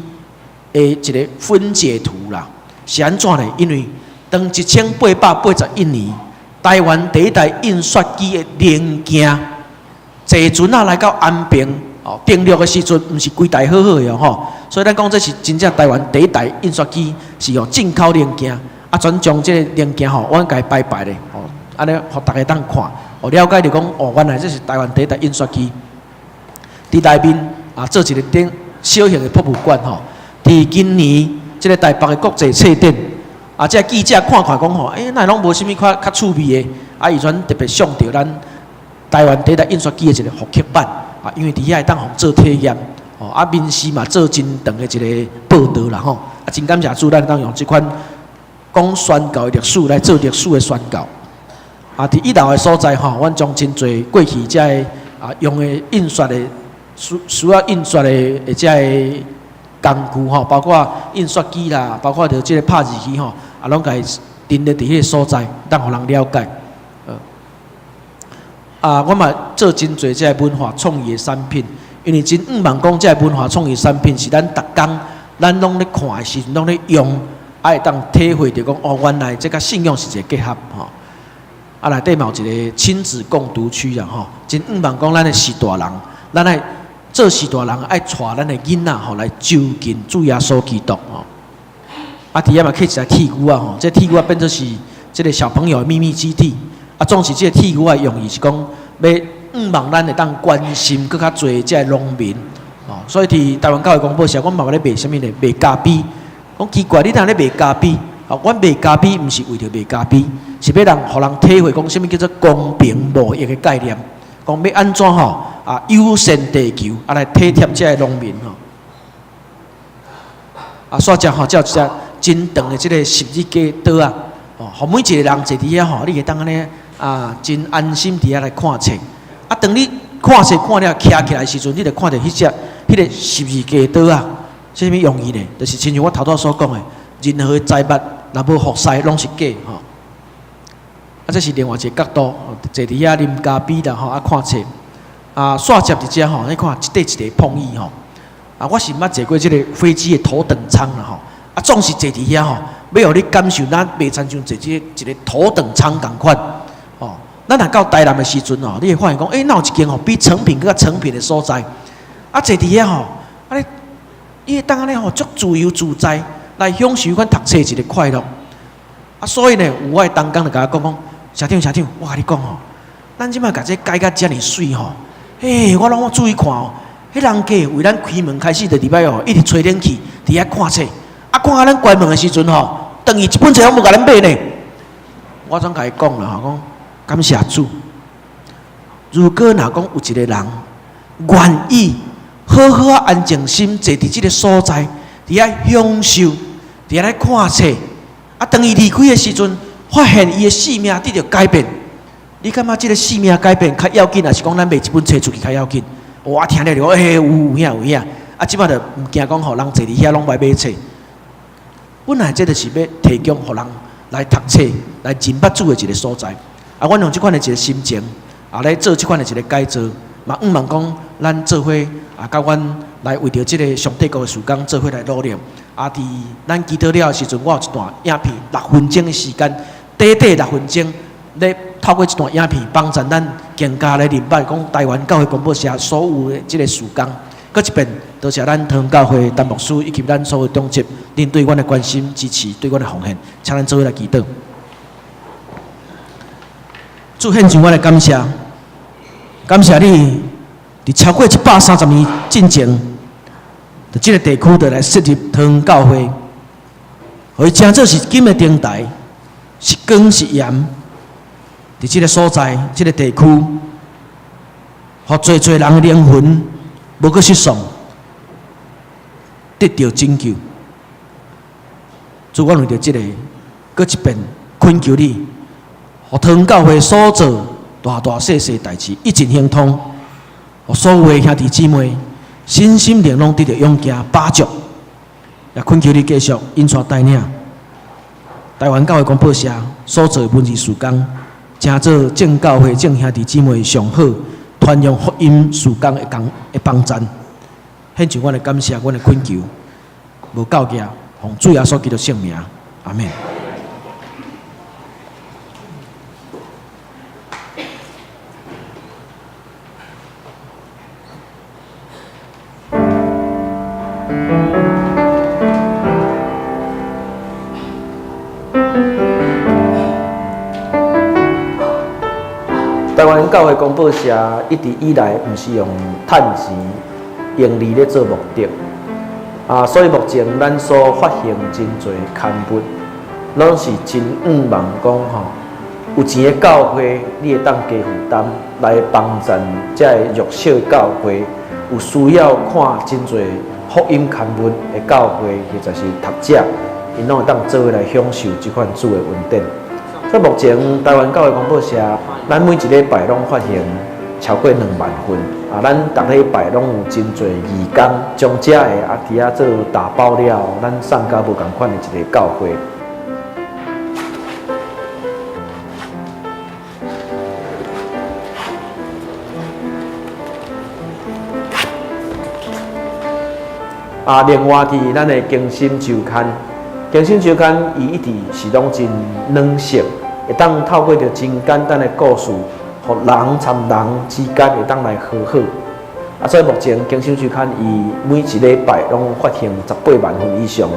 的一个分解圖啦。是按怎呢？因為當1881年，台灣第一台印刷機的零件坐船仔來到安平哦，登陸的時陣，毋是規台好好的吼，所以咱講這是真正台灣第一台印刷機是用進口零件，啊，轉將這个零件吼，阮共伊擺擺咧，吼，按呢予大家當看，哦，了解著講哦，原來這是台灣第一台印刷機。佇內面啊，做一个頂小型的博物館吼。佇今年這个台北的國際冊展，啊，這个記者看看講吼，欸，哪會攏無啥物較較趣味的？啊，伊陣特別上著咱台灣第一台印刷機的一个復刻版，啊，因為佇遐會當予做體驗，吼啊，面試嘛做真長的一个報導啦吼，啊，真感謝主，咱會當用這款講宣教的歷史來做歷史的宣教。啊，佇一樓的所在吼，阮將真濟過去遮个啊用的印刷的需要印刷的遮个工具吼，包括印刷機啦，包括著這个拍字機吼，啊，攏共伊陳列佇彼个所在，當予人了解。啊，我嘛做真濟這个文化創意的產品，因為真向望講這个文化創意產品是咱逐工咱攏咧看的時陣，攏咧用，啊會當體會著講哦，原來這佮信仰是一个結合吼。啊，內底嘛有一個親子共讀區啦吼，真向望講咱的序大人，咱愛做序大人愛帶咱的囡仔吼來就近主耶穌基督吼。啊，佇遐嘛起一个鐵牛仔吼，這鐵牛仔變做是這个小朋友的秘密基地。啊，總是這个鐵牛仔的用意是講，欲向望咱會當關心閣較濟這个農民，哦，所以佇台灣教會公報社，阮嘛咧賣啥物呢？賣咖啡。講奇怪，你哪咧賣咖啡？哦，阮賣咖啡毋是為著賣咖啡，是欲人予人體會講啥物叫做公平貿易的概念。講欲按怎吼啊，友善地球，啊來體貼這个農民吼。啊，煞只吼，才有一隻真長的這个十字架桌仔，哦，予每一个人坐佇遐吼，你會當按呢啊，真安心佇遐來看冊。啊，當你看冊看了徛起來的時陣，你就看著彼隻彼个十字架桌仔，啥物用意呢？就是親像我頭拄所講的，任何財物若無服侍，攏是假吼。啊，這是另外一个角度，坐佇遐啉咖啡啦吼，啊看冊。啊，煞接佇遮吼，你看一塊一塊碰椅吼。啊，我是毋捌坐過這个飛機的頭等艙啦吼。啊，總是坐佇遐吼，欲予你感受咱袂親像坐這个一个頭等艙仝款。哦，咱若到台南的時陣吼，你會發現講，欸，哪有一間吼比誠品閣較誠品的所在？啊，坐佇遐吼，啊你，你會當按呢吼，足自由自在來享受彼款讀冊一个快樂。啊，所以呢，有我的同工就共我講講，社長社長，我共你講吼，咱這擺共這改甲遮爾媠吼，嘿，我攏有注意看哦，彼人家為咱開門開始就佇擺哦，一直吹冷氣，佇遐看冊，啊，看到咱關門的時陣吼，轉去一本冊攏無共咱買呢。我總共伊講啦吼，講感謝主。如果若講有一个人願意好好仔安靜心坐佇這个所在，佇遐享受，佇遐咧看冊，啊，當伊離開的時陣，發現伊的性命得著改變。你感覺這个性命改變較要緊，抑是講咱賣一本冊出去較要緊？我聽了就講，欸，有有影有影。啊，這擺就毋驚講吼，人坐佇遐攏無愛買冊。本來這就是欲提供予人來讀冊、來認捌主的一个所在。啊，阮用這款的一个心情，啊，來做這款的一个改造，嘛向望講，咱做伙啊，佮阮來為著這个上帝國的事工做伙來努力。啊，佇咱祈禱了的時陣，我有一段影片六分鐘的時間，短短六分鐘，咧透過這段影片幫助咱更加來認捌講台灣教會公報社所有的這个事工。閣一遍，多謝咱桃園教會陳牧師以及咱所有長執，恁對阮的關心支持，對阮的奉獻，請咱做伙來祈禱。主獻上阮的感謝，感謝你佇超過130年進前，佇這个地區就來設立桃園教會，予伊成做是金的燈臺，是光是鹽，佇這个所在、這个地區，予濟濟人的靈魂無閣失喪，得著拯救。主，阮為著這个，閣一遍懇求你，予桃園教會所做大大細細代誌一盡亨通，予所有的兄弟姊妹身心靈攏得著勇健飽足。也懇求你繼續引帶帶領台灣教會公報社所做的文字事工，成做眾教會眾兄弟姊妹上好傳揚福音事工的工的幫贊。獻上阮的感謝，阮的懇求，無夠額，奉主耶穌基督聖名，阿們。台灣教會公報社一直以來毋是用趁錢盈利咧做目的，啊，所以目前咱所發行真濟刊物，攏是真向望講吼，有錢的教會，你會當加負擔來幫贊這个弱小的教會，有需要看真濟福音刊物的教會，或者是讀者，𪜶攏會當做伙來享受這款主的恩典。所以目前台灣教會公報社，咱每一禮拜攏發行超過2萬份，啊，咱逐禮拜攏有真濟義工將這个啊佇遐做打包了，咱送到無仝款的一个教會。啊，另外佇咱的更新週刊，更新週刊伊一直是攏真軟性，會當透過著真簡單的故事，予人參人之間會當來和好。啊，所以目前更新週刊伊每一禮拜攏發行18萬份以上。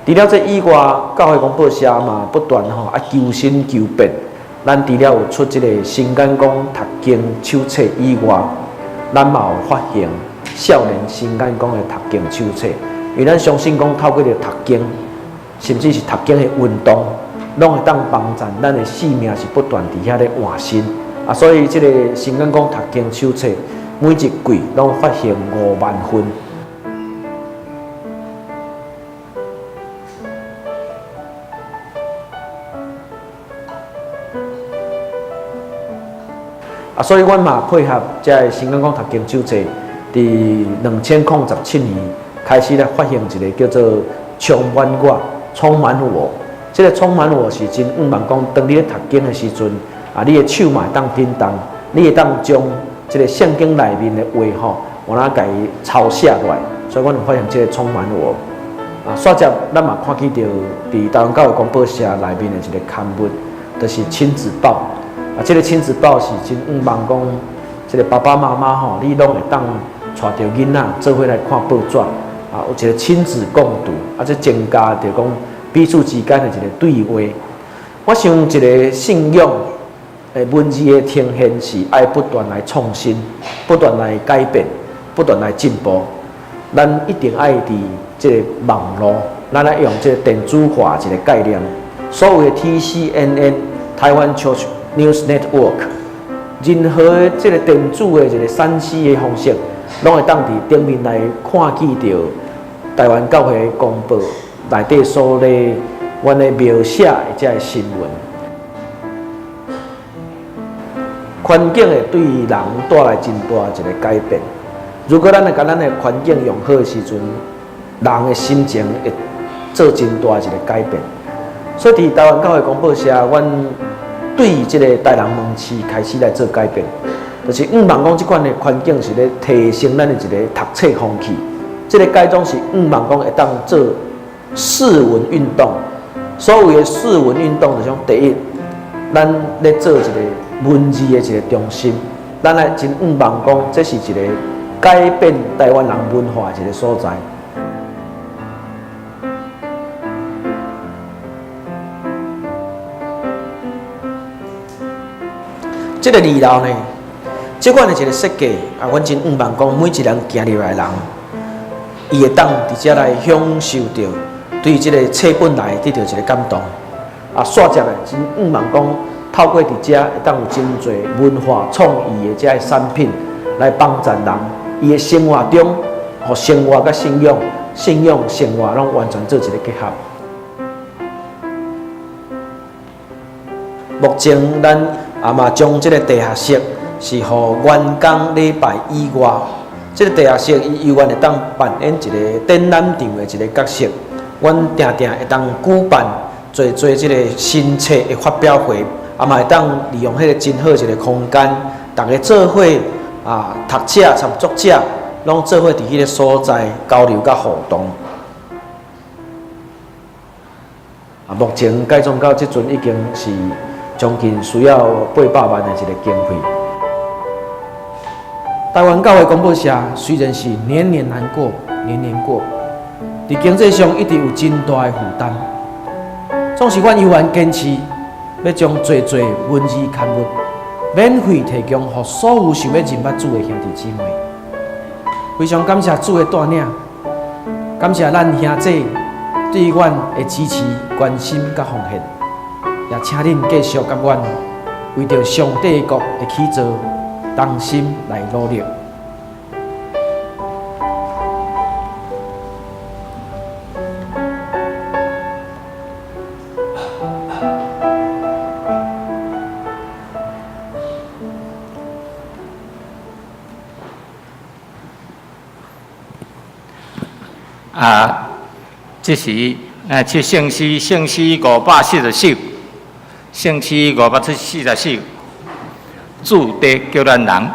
除了這以外，教會公報社嘛不斷吼啊求新求變。咱除了有出這个新眼光讀經手冊以外，咱嘛有發行少年新眼光的讀經手冊。因為咱相信講透過著讀經，甚至是讀經的運動，攏會當幫助咱的生命是不斷佇遐咧換新。啊，所以這个新眼光讀經手冊每一季攏發行5萬份。啊，所以阮嘛配合這个新眼光讀經手冊，佇2017年開始咧發行一个叫做充滿我，充滿我。這个充滿我是真向望講，當你咧讀經的時陣，啊，你的手嘛會當震動，你會當將這个聖經內面的話吼，有哪共伊抄寫落來。所以阮有發現這个充滿我。啊，煞接咱嘛看見著佇台灣教會公報社內面的一个刊物，就是親子報。啊，這个親子報是真向望講，這个爸爸媽媽吼，你攏會當帶著囡仔做伙來看報紙，啊，有一个親子共讀，啊，這增加著講彼此之間的一个對話。我想一个信仰的文字的呈現是愛不斷來創新，不斷來改變，不斷來進步。咱一定愛佇這个網路，咱愛用這个電子化一个概念。所謂的 TCNN 台灣 Church News Network，任何的這个電子的一个3C 的方式，攏會當佇頂面來看見著台灣教會公報內底所咧，阮咧描寫的這个新聞。環境會對人帶來真大一个改變。如果咱會共咱的環境用好的時陣，人的心情會做真大一个改變。所以，佇台灣教會公報社，阮對這个台南門市開始來做改變，就是向望講這款的環境是咧提升咱的一个讀冊風氣。這个改裝是向望講會當做四文運動。所謂的四文運動，就是講第一，咱咧做一个文字的一个中心，咱來真向望講，這是一个改變台灣人文化的一个所在。這个二樓呢，這款的一个設計啊，阮真向望講，每一个人行入來的人，伊會當佇遮來享受著對這个冊本來得著一个感動。啊，煞接的真向望講，透過佇遮會當有真濟文化創意的這个產品來幫助人，伊的生活中，予生活佮信仰、信仰生活攏完全做一个結合。目前咱也嘛將這个地下室是予員工禮拜以外，這个地下室伊猶原會當扮演一个展覽場的一个角色。阮定定會當舉辦濟濟這个新冊的發表會，也嘛會當利用彼个真好一个空間，逐家做伙啊，讀者參作者攏做伙佇彼个所在交流佮互動。啊，目前改裝到這陣已經是將近需要800萬的一个經費。台灣教會公報社雖然是年年難過，年年過，佇經濟上一直有真大的負擔。總是阮猶原堅持欲將濟濟文字刊物免費提供予所有想欲認捌主的兄弟姊妹。非常感謝主的帶領，感謝咱兄弟對阮的支持、關心佮奉獻，也請恁繼續佮阮為著上帝國的起造，同心來努力。啊，這時啊，唱聖詩，聖詩540首，聖詩540首，主得叫咱人。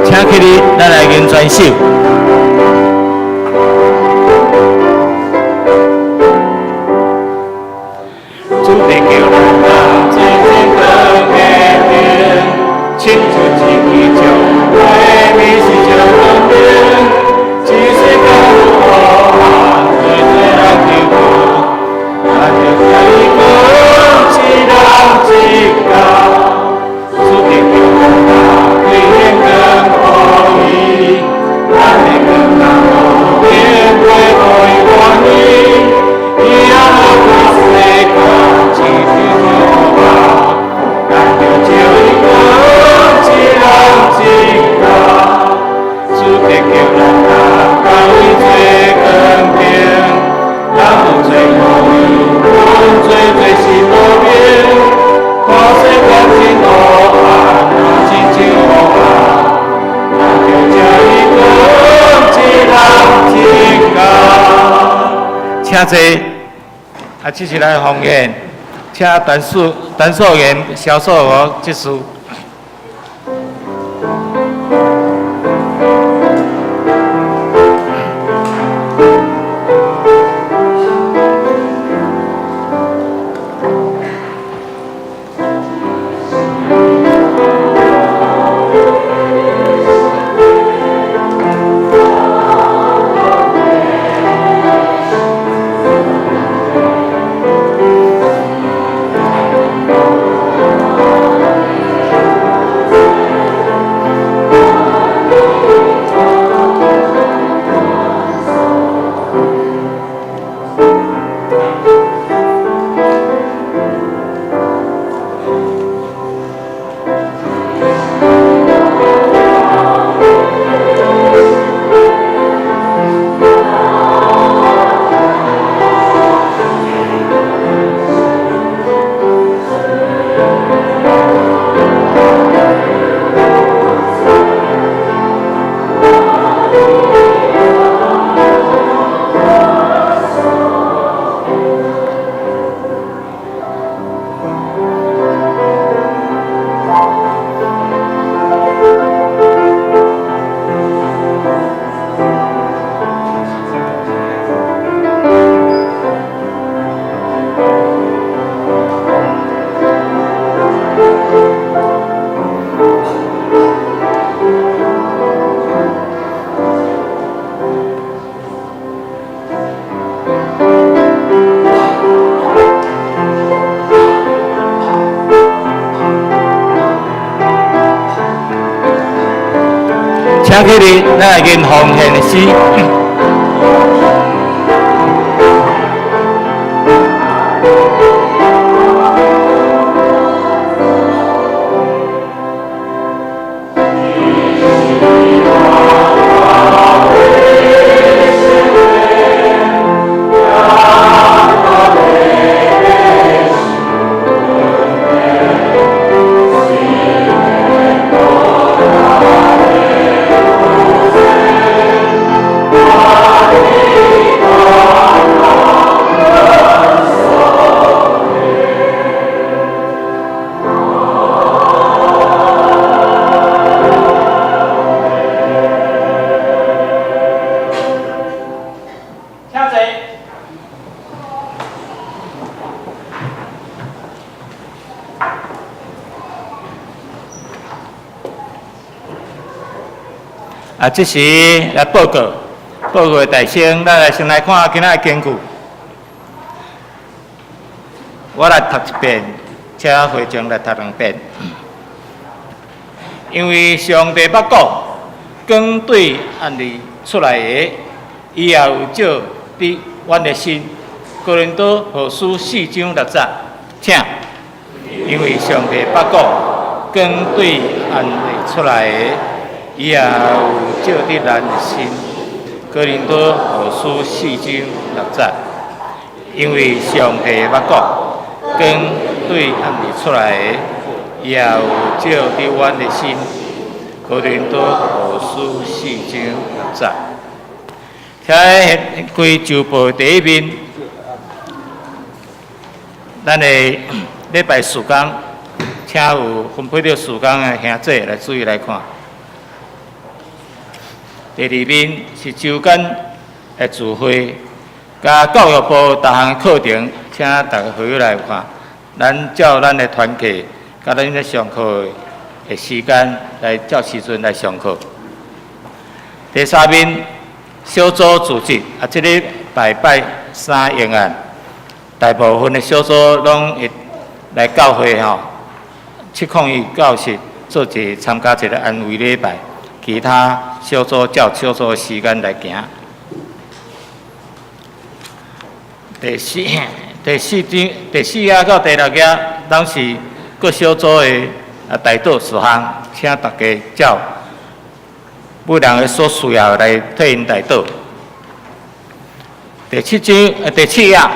請起立，咱來吟全首。主得叫咱人，做天光的燈，親像一支將火美是照光明，一世間有黑暗，做做人求助，咱著聽伊講，一人一工，主得叫咱人，開顯光予伊，咱的光若無變，袂予伊歡喜，伊也無看世間。一片黑暗，咱著照伊光，一人一工，主得叫咱人共伊做光明，咱有做予伊，阮做做是无明。看世间真黑暗，若真像黑暗，咱著照伊光，一人一工。请坐。啊，这是咱奉献，请陈素、陈素妍销售员执事。請起立，咱來吟奉獻的詩。請坐。啊，這時來報告，報報告大聲，咱來先來看今仔的經句。我來讀一遍，請會眾來讀兩遍。因為上帝捌講，光對暗裡出來的，伊也有照佇阮的心。哥林多後書四章六節，請。因為上帝捌講，光對暗裡出來的，伊也有照佇咱的心。哥林多後書四章六節，因為上帝捌講，光對暗裡出來的，伊也有照佇阮的心。哥林多後書四章六節。聽開周報第一面，咱的禮拜事工，請有分配著事工的兄弟來注意來看。第二面是週間的聚會，佮教育部逐項課程，請逐家會友來看。咱照咱的團契，佮咱咧上課的時間來照時陣來上課。第三面小組組織，啊，這個拜拜三應案，大部分的小組攏會來教會吼，701教室做一個參加一個安慰禮拜，其他小組照小組的時間來行。第四章第四頁到第六頁，攏是各小組的代禱事項，請大家照每人的所需要來替𪜶代禱。第七章第七頁，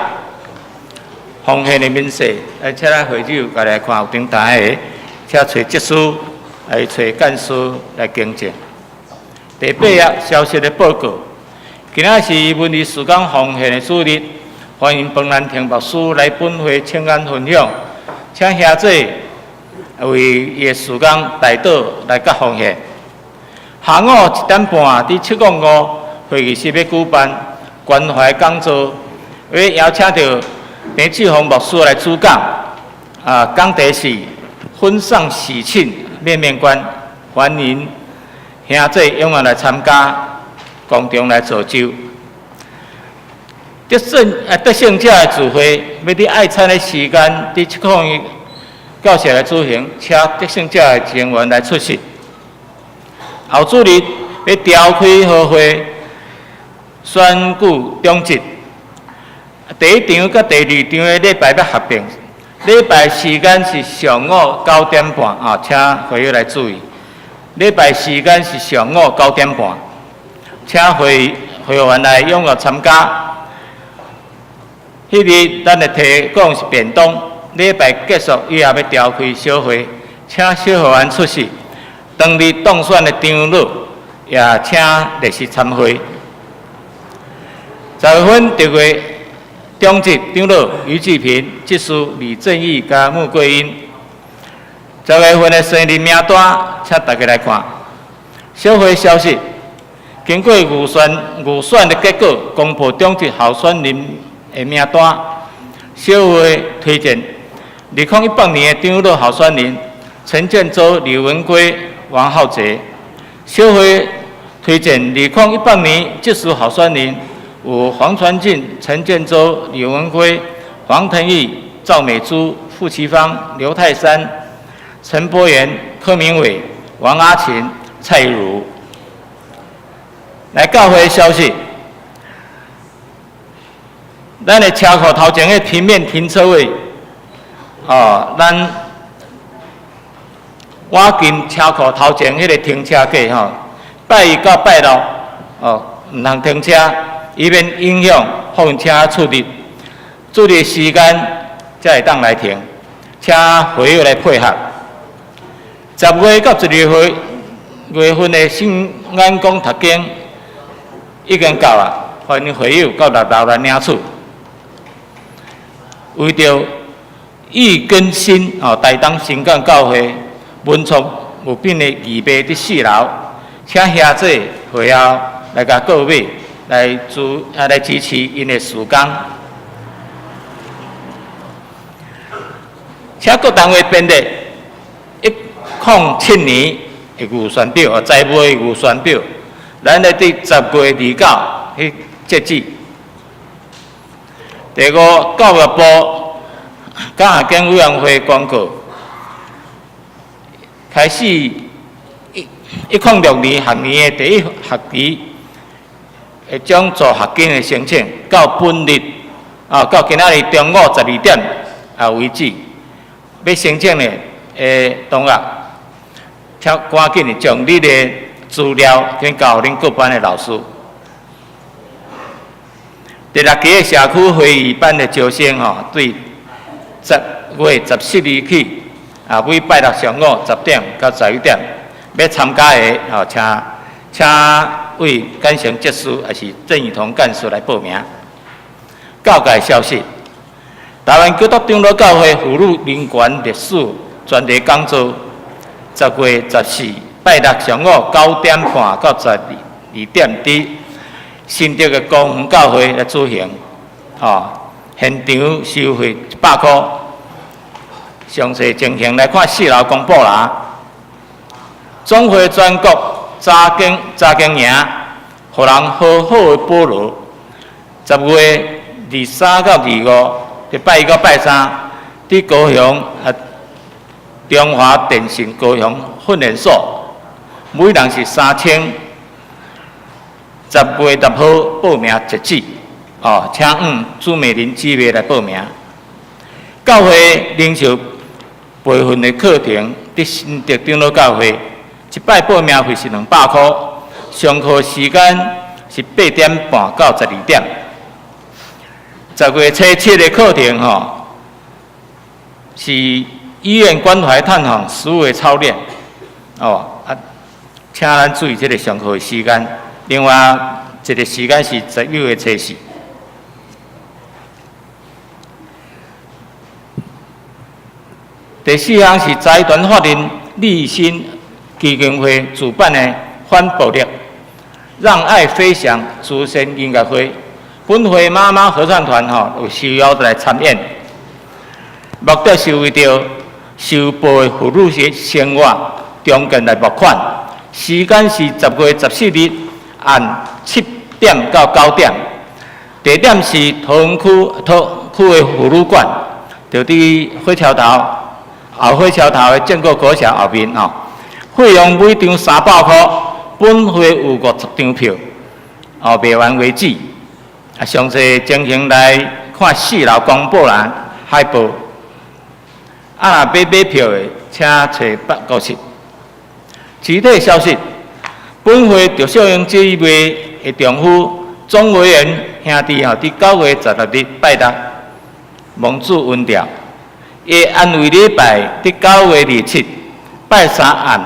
奉獻的明細，來請咱會友共來看有頂台的，請揣執事，來揣幹事來更正。第八頁消息的報告，今仔是文藝事工奉獻的主日，歡迎彭蘭亭牧師來本會請安分享，請兄弟為伊的事工代禱來佮奉獻。下午1點半，佇705會議室欲舉辦關懷講座，欲邀請著彭志宏牧師來主講。啊，講題是婚喪喜慶面面觀，歡迎兄弟踴躍來參加，共同來造就。得勝者的聚會，欲佇愛餐的時間，佇701教室來舉行，請得勝者的成員來出席。後主日欲召開合會選舉長執，第一場佮第二場的禮拜欲合併，禮拜時間是上午9點半啊，請會友來注意。禮拜時間是上午九點半，請會員來踴躍參加。彼日咱的提供是便當，禮拜結束以後欲召開小會，請小會員出席。當日當選的長老也請列席參會。10月份特會長執長老余志平、執事李正義佮穆桂英。10月份的生日名單，請大家來看。小會消息，經過預選的結果，公布長執候選人的名單。小會推薦2018年的長老候選人陳建州、李文圭、王浩哲。小會推薦2018年執事候選人有黃傳進、陳建州、李文輝、黃騰義、趙美珠、傅其芳、劉泰山、陳柏元、柯明偉、王阿琴、蔡如。來教會消息，咱的車庫頭前的平面停車位，哦，咱瓦金車庫頭前彼個停車格吼，拜一到拜六哦，毋通停車，以免影響貨運車出入。主日時間才會當來停，請會友來配合。10月到12月月份的聖安宮讀經已經到啊，歡迎會友到六樓來領取。為著欲更新哦，台東新港教會文創物品的預備佇四樓，請兄弟會後來共購買，來支持𪜶的事工。請各單位編列107年的預算表，財務的預算表，咱咧佇10月29。去截止。第五，教育部奖學金委員會公告，開始106年學年的第一學期，會將助學金的申請到本日啊，到今仔日中午12點啊為止，欲申請的的同學，請趕緊的將你的資料先交予恁各班的老師。第六期的社區會議班的招生吼，對10月14日起，啊，每拜六上午10點到11點，欲參加的吼，請為簡成執事抑是鄭雨桐幹事來報名。教界消息：台灣基督長老教會婦女人權歷史專題講座，10月14拜六上午9點半到12點，佇新竹的公園教會來舉行，吼，現場收費100箍。詳細情形來看四樓公布欄。總會全國查經營，予人好好的保留。10月23到25，佇拜一到拜三，佇高雄啊中華電信高雄訓練所，每人是3000。10月6號報名截止，哦，請向朱美玲姊妹來報名。教會靈修培訓的課程，佇新竹長老教會，一擺報名費是200箍，上課時間是8點半到12點。10月初7的課程吼，是醫院關懷探訪實務的操練，哦，啊，請咱注意這个上課的時間。另外一个時間是11月初4。第四項是財團法人立新基金會主辦的反暴力、讓愛飛翔慈善音樂會，本會媽媽合唱團吼有受邀來參演，目的是為著受暴的婦女生活重建來募款。時間是10月14日暗7點到9點，地點是桃園區的婦女館，就佇火車頭後火車頭的建國國小後面吼。費用每張300箍，本會有50張票，哦，賣完為止。啊，詳細情形來看四樓公布欄海報。啊，若欲買票的，請揣辦公室。具體消息，本會趙少英姊妹的丈夫鍾委員兄弟吼，佇9月16日拜六亡主恩掉。伊安慰禮拜佇9月27拜三暗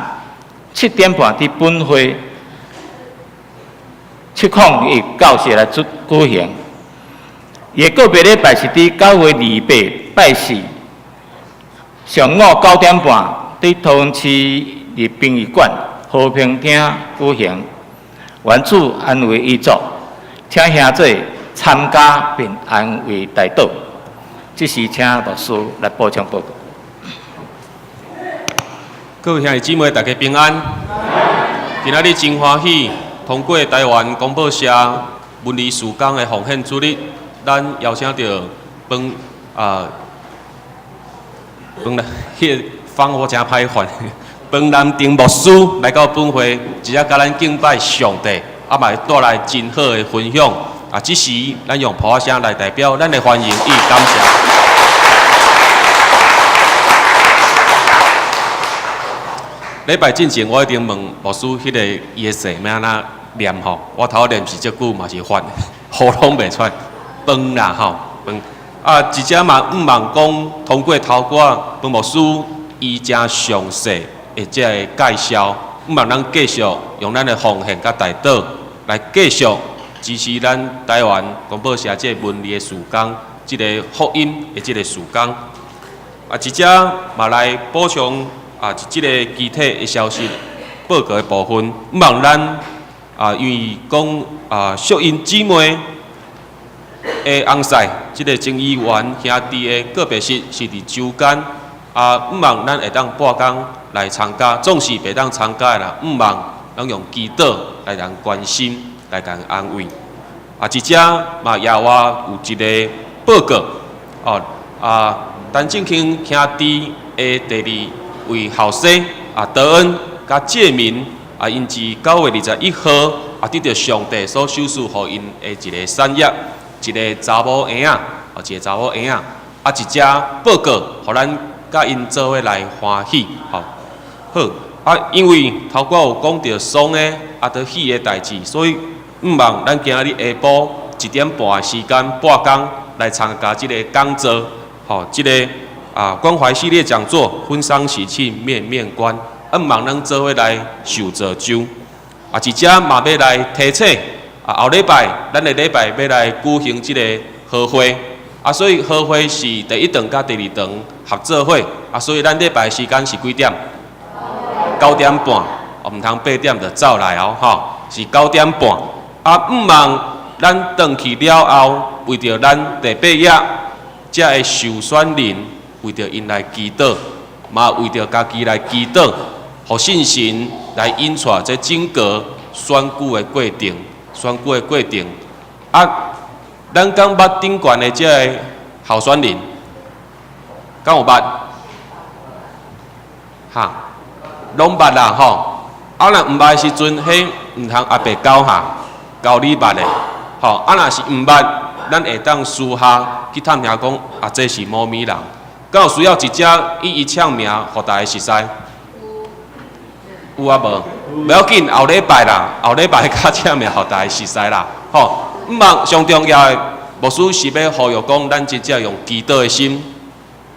7點半佇本會701教室來舉行。伊的告別禮拜是佇9月28拜四上午9點半佇桃園市的殯儀館和平廳舉行。願主安慰遺族，請兄弟參加並安慰代禱。這時請牧師來補充報告。各位兄弟姊妹，大家平安。今仔日真歡喜，通過台灣廣播社文理事工的奉獻主日，咱邀請著彭啊彭來，彼個方我誠歹翻，彭南定牧師來到本會，一齊佮咱敬拜上帝，啊嘛會帶來真好的分享。啊，這時咱用噗仔聲來代表咱的歡迎與感謝。禮拜進前，我一定問牧師，彼个伊的姓欲按怎念吼？我頭念是這久嘛是發，喉嚨袂出來，彭啦吼，彭。啊，一隻嘛毋茫講，通過頭拄彭牧師伊誠詳細的這个介紹，毋茫咱繼續用咱的奉獻佮代禱來繼續支持咱台灣廣播社這个文理的事工，這个福音的這个事工。啊，一隻嘛來補充。啊，這个具體的消息報告的部分，毋茫咱啊，因為講啊，淑英姊妹的翁婿，這个曾議員兄弟的告別式是佇周間，啊，毋茫咱會當半工來參加，總是袂當參加的啦。毋茫咱用祈禱來共關心，來共安慰。啊，這遮嘛額外有一个報告，哦，啊，陳正興兄弟的第二位後生啊，德恩佮介民啊，𪜶佇9月21號啊，得著上帝所賞賜予𪜶的一个產業，一个查某嬰仔，哦，一个查某嬰仔，啊，這遮報告，予咱佮𪜶做伙來歡喜，吼，好，啊，因為頭拄有講著喪的，啊，著喜的代誌，所以毋望咱今仔日下晡1點半的時間半工來參加這个講座，吼，這个啊關懷系列講座，婚喪喜慶面面觀，啊，毋望咱做伙來受造就，啊，這遮嘛欲來提醒，啊，後禮拜咱的禮拜欲來舉行這个和會，啊，所以和會是第一堂佮第二堂合做伙，啊，所以咱禮拜時間是幾點？9點半，哦，毋通8點就走來哦，吼，是九點半。啊，毋望咱轉去了後，為著咱第八頁遮的受選人，為著𪜶來祈禱，嘛為著家己來祈禱，予聖神來引帶這整個選舉的過程，選舉的過程。啊，咱敢捌頂懸的這个候選人，敢有捌？哈，攏捌啦吼。啊，若毋捌的時陣，彼毋通阿伯教哈，教你捌的，吼。啊，若是毋捌，咱會當私下去探聽講，啊，這是某物人。敢有需要一隻一一唱名，予大家熟似？有啊無？無要緊，後禮拜啦，後禮拜較唱名，予大家熟似啦，吼。毋望上重要的，牧師是欲呼籲講，咱真正用祈禱的心，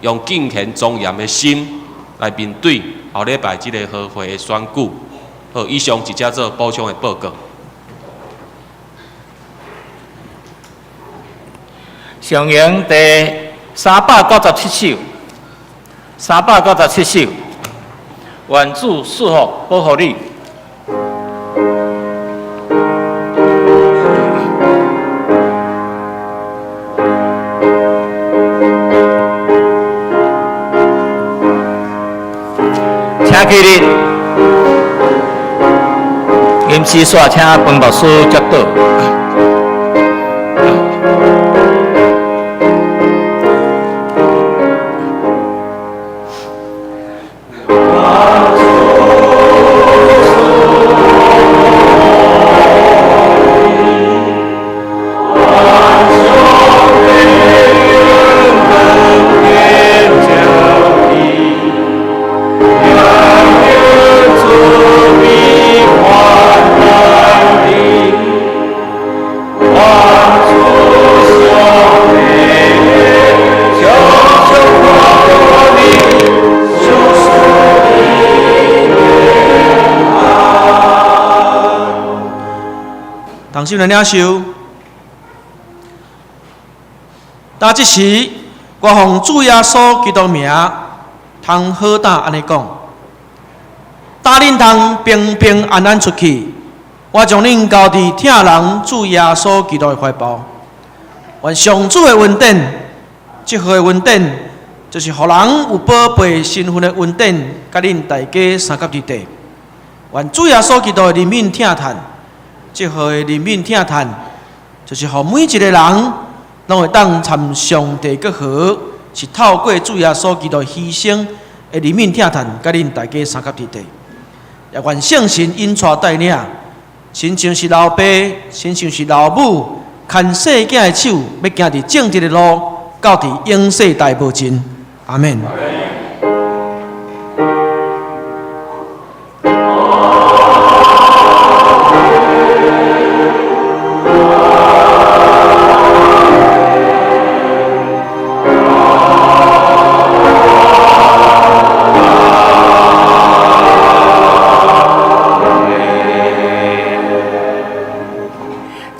用敬虔莊嚴的心來面對後禮拜這个和會的選舉。好，以上一隻做補充的報告。上揚第397首，397首，願主賜福保護你。請起立。臨時煞請彭牧師祝禱。同心來領受。當這時，我奉主耶穌基督名，通好膽按呢講：帶恁通平平安安出去，我將恁交佇疼人主耶穌基督的懷抱。願上主的恩典，這號的恩典，就是予人有寶貝身份的恩典，佮恁大家相佮佇底。願主耶穌基督的憐憫疼嘆。這號的憐憫疼嘆，就是予每一個人攏會當參上帝結合，是透過主耶穌基督犧牲的憐憫疼嘆，佮恁大家相佮佇底。也願聖神引帶帶領，親像是老爸，親像是老母，牽細囝的手，欲行佇正直的路，到佇永世代無盡。阿們。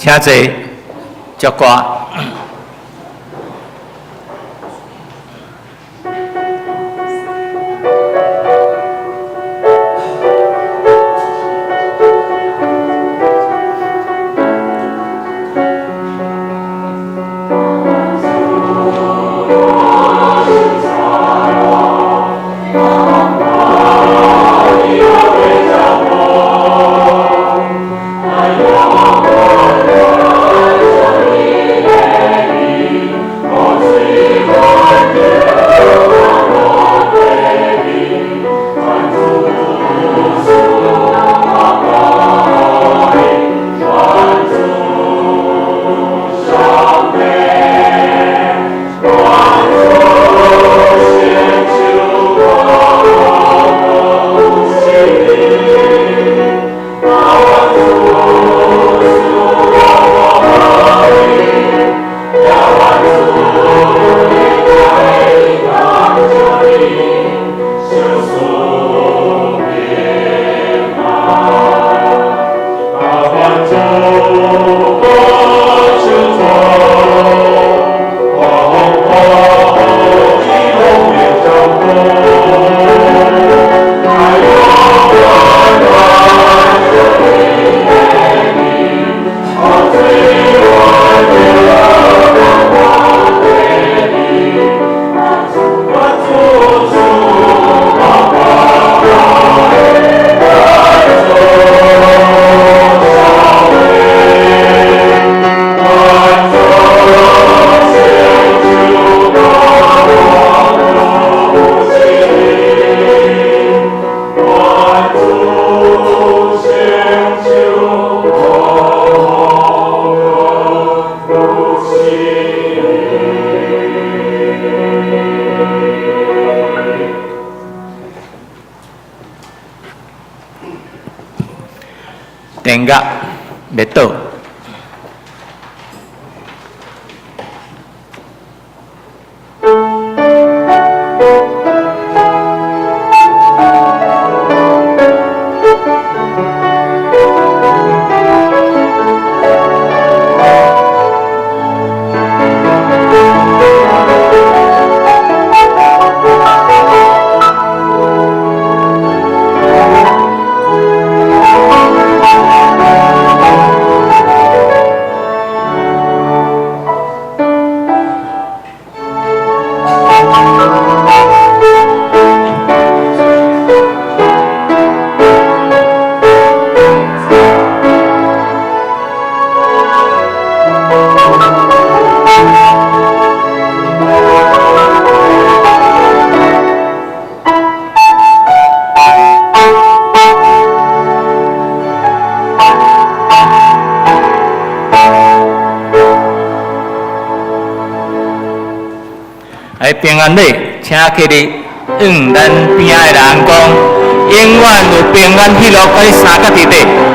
請坐，祝歌。電壓袂倒。來平安禮，請起立，向咱邊仔的人講，永遠有平安喜樂，佮你相佮佇底。